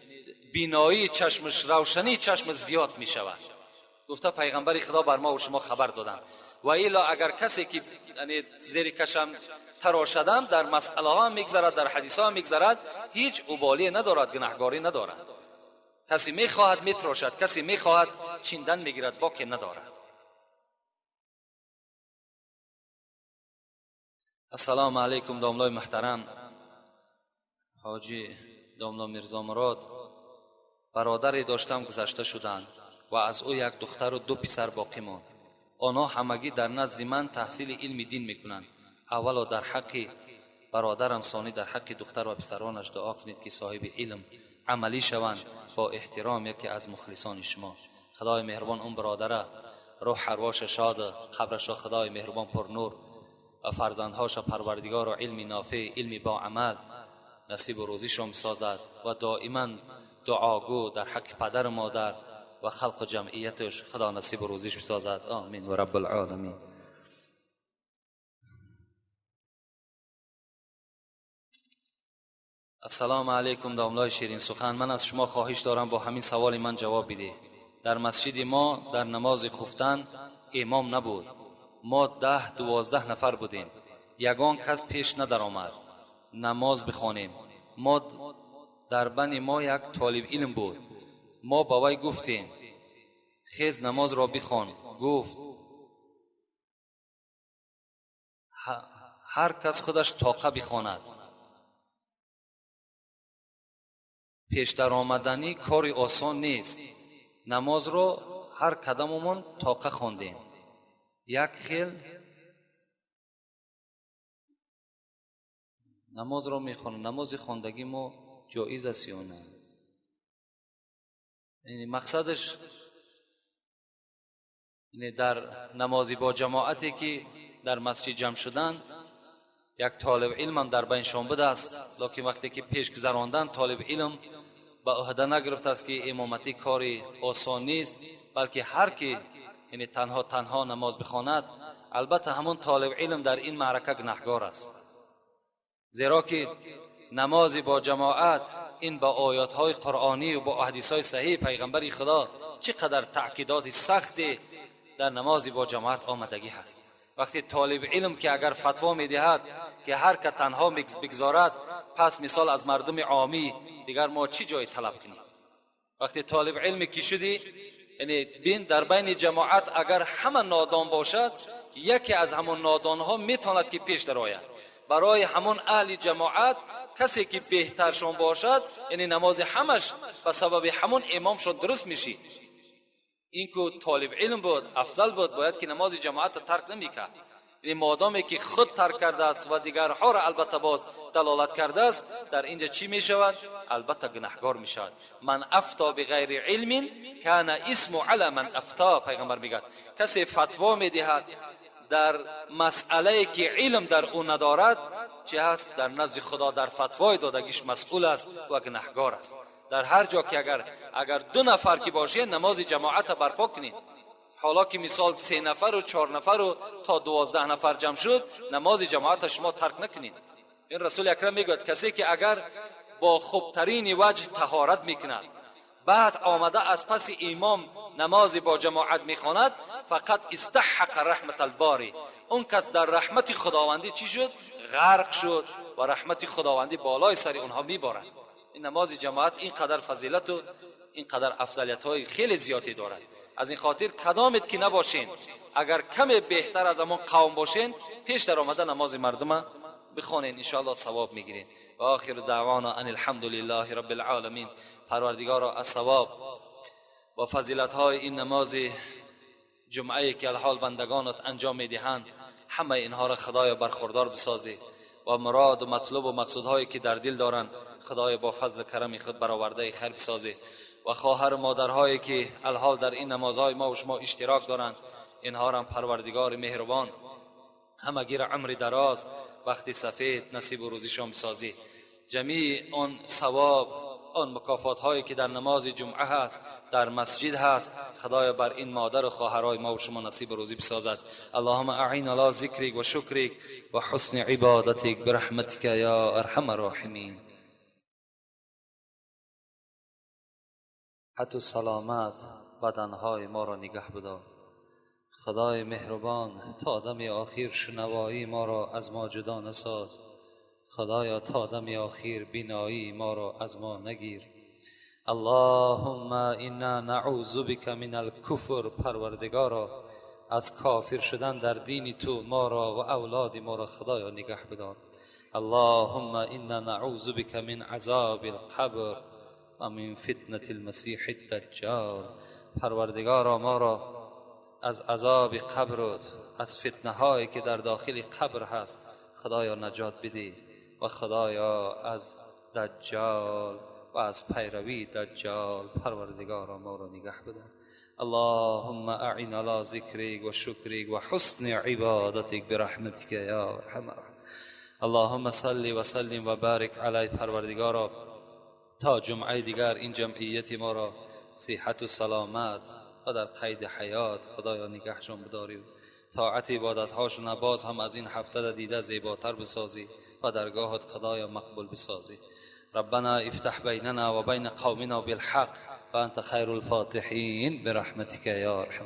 بینایی چشمش، روشنی چشم زیاد میشود. گفته پیغمبر خدا بر ما و شما خبر دادند. و الا اگر کسی که یعنی زیر کشم تراشدم در مسئله ها میگذرد، در حدیث ها میگذرد، هیچ ابالی ندارد، گناهگاری ندارد. کسی میخواهد میتراشد، کسی میخواهد چیندن میگیرد، باکی ندارد. السلام علیکم داملای محترم، حاجی داملا میرزا مراد، برادری داشتم گذشته شدند و از او یک دختر و دو پسر باقی ماند. آنها همگی در نزد من تحصیل علم دین میکنند. اولا در حق برادرم، ثانی در حق دختر و پسرانش دعا کنید که صاحب علم عملی شوند. با احترام یکی از مخلصان شما. خدای مهربان اون برادره روح ارواش شاد، قبرش را خدای مهربان پر نور و فرزندهاش پروردگار و علم نافع، علم با عمل نصیب و روزیشان بسازد و دائما دعاگو در حق پدر و مادر و خلق و جمعیتش خدا نصیب و روزیش بسازد. آمین و رب العالمین. السلام علیکم داملای شیرین سخن، من از شما خواهش دارم با همین سوال من جواب بده. Дар масҷиди мо дар намози хуфтан имом набуд. Мо 10-12 нафар будем. Ягон кас пеш надаромад намоз бихонем. Мо дар бани мо як толиб илм буд. Мо ба вай гуфтем: хез, намозро бихон. Гуфт: ҳар кас худаш тоқа бихонад. Пешдаромаданӣ кори осон нест. Намозро ҳар кадомумон тоқа хондем. Як хел намозро мехонем. Намози хондагӣ мо ҷоиз аст ё не? Яъне мақсадаш дар намози бо ҷамоате ки дар масҷид ҷамъ шуданд, як толиб илм ҳам дар байншон будааст, лекин вақте ки пеш гузарондан толиб илм ба уҳда нагирифтааст ки имоматӣ кори осон нест, балки ҳар ки яъне танҳо танҳо намоз бихонад, албатта ҳамон толиб илм дар ин маърака гунаҳгор аст. Зеро ки намози бо ҷамоат ин ба оятҳои қуръонӣ ва бо ҳадисҳои саҳиҳи пайғамбари худо чӣ қадар таъкидоти сахте дар намози бо ҷамоат омадагӣ ҳаст. Вақте толиб илм ки агар фатво медиҳад ки ҳар ка танҳо бигзорад, пас мисол аз мардуми омӣ дигар мо чӣ ҷой талаб кунем? Вақте толиб илме ки шудӣ, яъне бин дар байни ҷамоат агар ҳама нодон бошад, яке аз ҳамон нодонҳо метавонад ки пеш дарояд. Барои ҳамон аҳли ҷамоат касе ки беҳтаршон бошад, яъне намози ҳамаш ба сабаби ҳамон имомшон дуруст мешид. Ин ку толиб илм буд, афзал буд, бояд ки намози ҷамоатро тарк намекард. Яъне модоме ки худ тарк кардааст ва дигарҳоро албатта боз далолат кардааст, дар инҷа чӣ мешавад? Албатта гунаҳгор мешавад. Ман афто биғайри илмин кана исму ала ман афто. Пайғамбар мегӯяд касе фатво медиҳад дар масъалае ки илм дар ӯ надорад, чӣ ҳаст? Дар назди худо дар фатвои додагиш масъул аст ва гунаҳгор аст. Дар ҳар ҷо ки агар 2 нафар ки бошед, намози ҷамоатро барпо кунед. Ҳоло ки мисол 3 нафару 4 нафару то 12 нафар ҷамъ шуд, намози ҷамоатро шумо тарк накунед. Ин расули акрам мегӯяд касе ки агар бо хубтарини ваҷҳ таҳорат мекунад, баъд омада аз паси имом намози бо ҷамоат мехонад, фақат истаҳаққа раҳмат албори. Он кас дар раҳмати худовандӣ чӣ шуд? Ғарқ шуд ва раҳмати худовандӣ болои сари онҳо меборад. Ин намози ҷамоат ин қадар фазилату ин қадар афзалиятҳои хеле зиёде дорад. Аз ин хотир кадомед ки набошен, агар каме беҳтар аз ҳамон қавм бошен, пеш даромада намози мардума бихонен, иншоаллоҳ савоб мегиред. Ва охиру даъвона ан алҳамдулиллаҳи роббил оламин. Парвардигоро аз савоб ва фазилатҳои ин намози ҷумъае ки алҳол бандагонат анҷом медиҳанд, ҳамаи инҳоро худоё бархурдор бисозӣ ва муроду матлубу мақсудҳое ки дар дил доранд, худоё бо фазлу карами худ баровардаи хайр бисозӣ. Ва хоҳару модарҳое ки алҳол дар ин намозҳои мо ва шумо иштирок доранд, инҳоро парвардигори меҳрубон ҳамагиро умри дароз, бахти сафед насибу рӯзишон бисозӣ. ҷамии он савоб, он мукофотҳое ки дар намози ҷумъа ҳаст, дар масҷид ҳаст, худоё бар ин модару хоҳарҳои мо ва шумо насибу рӯзӣ бисозад. Аллоҳумма аъин ало зикрик ва шукрик ва ҳусни ибодатик бираҳматика ё арҳама роҳимин. ҳату саломат баданҳои моро нигаҳ бидор. Худои меҳрубон, то дами охир шунавоии моро аз мо ҷудо насоз. Худоё, то дами охир биноии моро аз мо нагир. Аллоҳумма инна наъузу бика мин алкуфр. Парвардигоро, аз кофир шудан дар дини ту моро ва авлоди моро худоё нигаҳ бидор. Аллоҳумма инна наъузу бика мин азоби алқабр ва мин фитнати алмасиҳи даҷҷол. Парвардигоро, моро аз азоби қабр, аз фитнаҳое ки дар дохили қабр ҳаст, худоё наҷот бидӣ ва худоё аз даҷҷол ва аз пайравии даҷҷол парвардигоро моро нигаҳ бидор. Аллоҳумма аъин ало зикрик ва шукрик ва ҳусни ибодатик бираҳматика ё арҳамар роҳимин. Аллоҳумма салли ва саллим ва барик алай. Парвардигоро, то ҷумъаи дигар ин ҷамъияти моро сиҳату саломат ва дар қайди ҳаёт худоё нигаҳшон бидорӣ. طاعت عبادتهاشون باز هم از این هفته دیده زیباتر بسازی و درگاهت خدایا مقبول بسازی. ربنا افتح بیننا و بین قومنا بالحق وأنت خير الفاتحين برحمتك يا أرحم.